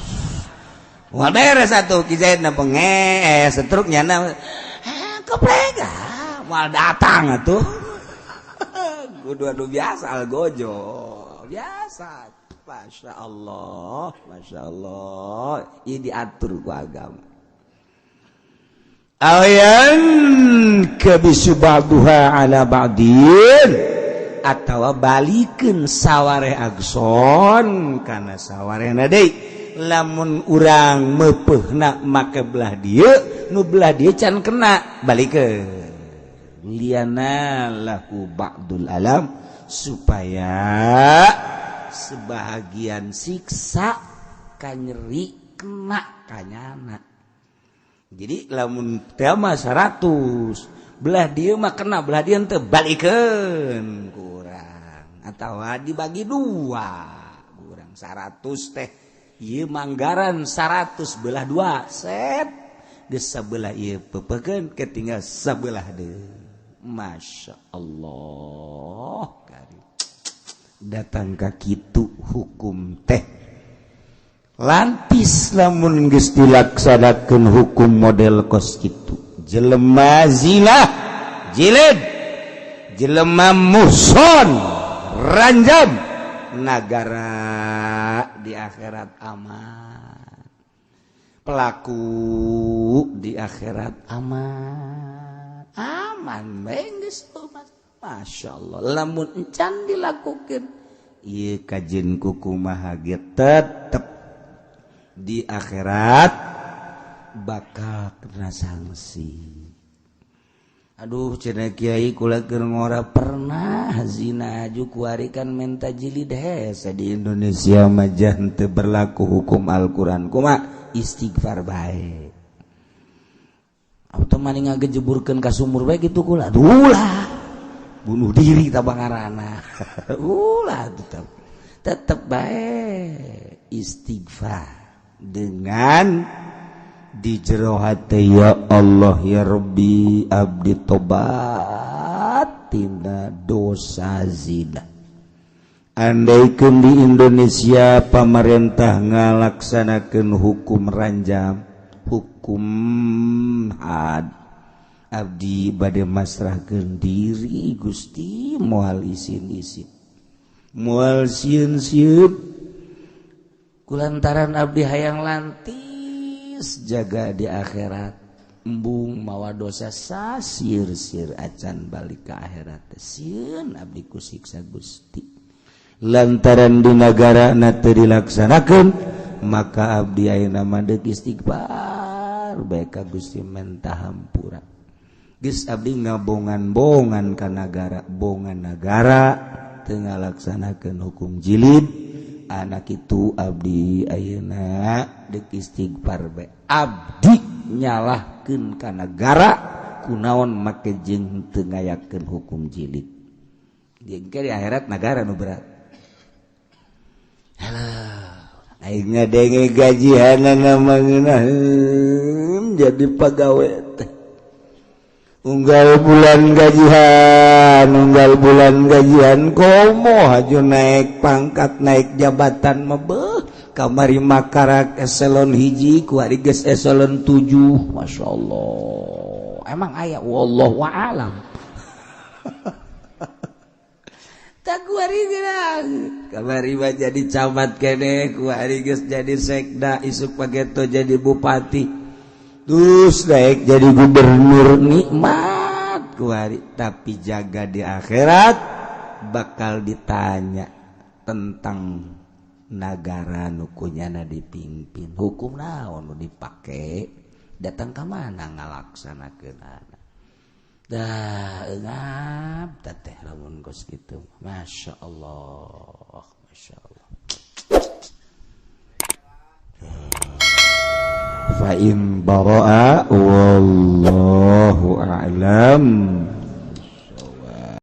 moal beres atuh. Ki Zaid na bengek, stroke nyana keplek moal datang atuh. Kudu anu biasa, algojo biasa. Masya Allah, Masya Allah, ini diatur ku agama. Ayan kebisu ba'duha ala ba'din, atawa balikeun saware agson kana sawarehna deui. Lamun urang meupeuhna make belah dieu, nu belah dieu can kena, balikeun. Liana lahu ba'dul alam, supaya sebahagian siksa kanyeri kena kanyana. Jadi lamun tema 100 belah dia mah kena, belah dia teu balikeun kurang atau dibagi dua kurang 100 teh ieu manggaran 100 belah dua set geus sabelah ieu pepekeun ketinggal sabelah deui. Masya Allah, karim datang ka kitu hukum teh lantis lamun geus dilaksanakeun hukum model kos kitu. Jelema zina jilid, jelema muhson ranjam, nagara di akhirat aman, pelaku di akhirat aman, aman geus. Masya Allah, lamun encan dilakukan ieu kajian kukumaha ge tetep di akhirat bakal kena sanksi. Aduh, cenah kiai, kula keur ngora pernah zina aju kuari kan menta jilid. Hese, di Indonesia mah teu berlaku hukum Al-Qur'an. Kumaha? Istighfar bae atau maning ngagejeburkeun ka sumur bae kitu kula. Ulah bunuh diri tabangarana, ulah, tetep tetep bae istighfar dengan di jero hati, ya Allah ya Rabbi, abdi tobat tina dosa zina. Andaikan di Indonesia pemerintah ngalaksanakan hukum ranjam, hukum had, abdi bade masrahkeun diri Gusti, moal isin-isin, moal sieun-sieun, kulantaran abdi hayang lantis jaga di akhirat, embung mawa dosa sasir-sir acan balik ke akhirat, sieun abdi ku siksa Gusti. Lantaran di negara na teu dilaksanakeun, maka abdi ayeuna mah deuk istighfar bae ka Gusti, menta hampura. Geus abdi ngabongan-bongan ka nagara, bongan nagara teu ngalaksanakeun hukum jilid anak itu, abdi ayeuna deuk istighfar bae, abdi nyalahkeun ka nagara kunaon make jeung teu ngayakeun hukum jilid. Jeung di akhirat nagara nu berat. Halah, aing ngadenge gajihanana mangeunaheun jadi pagawe teh. Unggal bulan gajihan, unggal bulan gajian, komo haju naik pangkat, naik jabatan mah beuh, kamari makarak eselon 1, kuari geus eselon 7. Masya Allah, emang aya, wallahu a'lam. Tak kuari geus kamari mah jadi camat kene, kuari geus jadi sekda, isuk pageto jadi bupati, terus naik jadi gubernur. Nikmat kuari, tapi jaga di akhirat bakal ditanya tentang nagara nu kunyana dipimpin, hukum naon nu dipake, datang ka mana ngalaksanakeunana. Dah eungap teh lamun kos kitu. Masya Allah, Masya Allah. Fa in bara'a wallahu a'lam.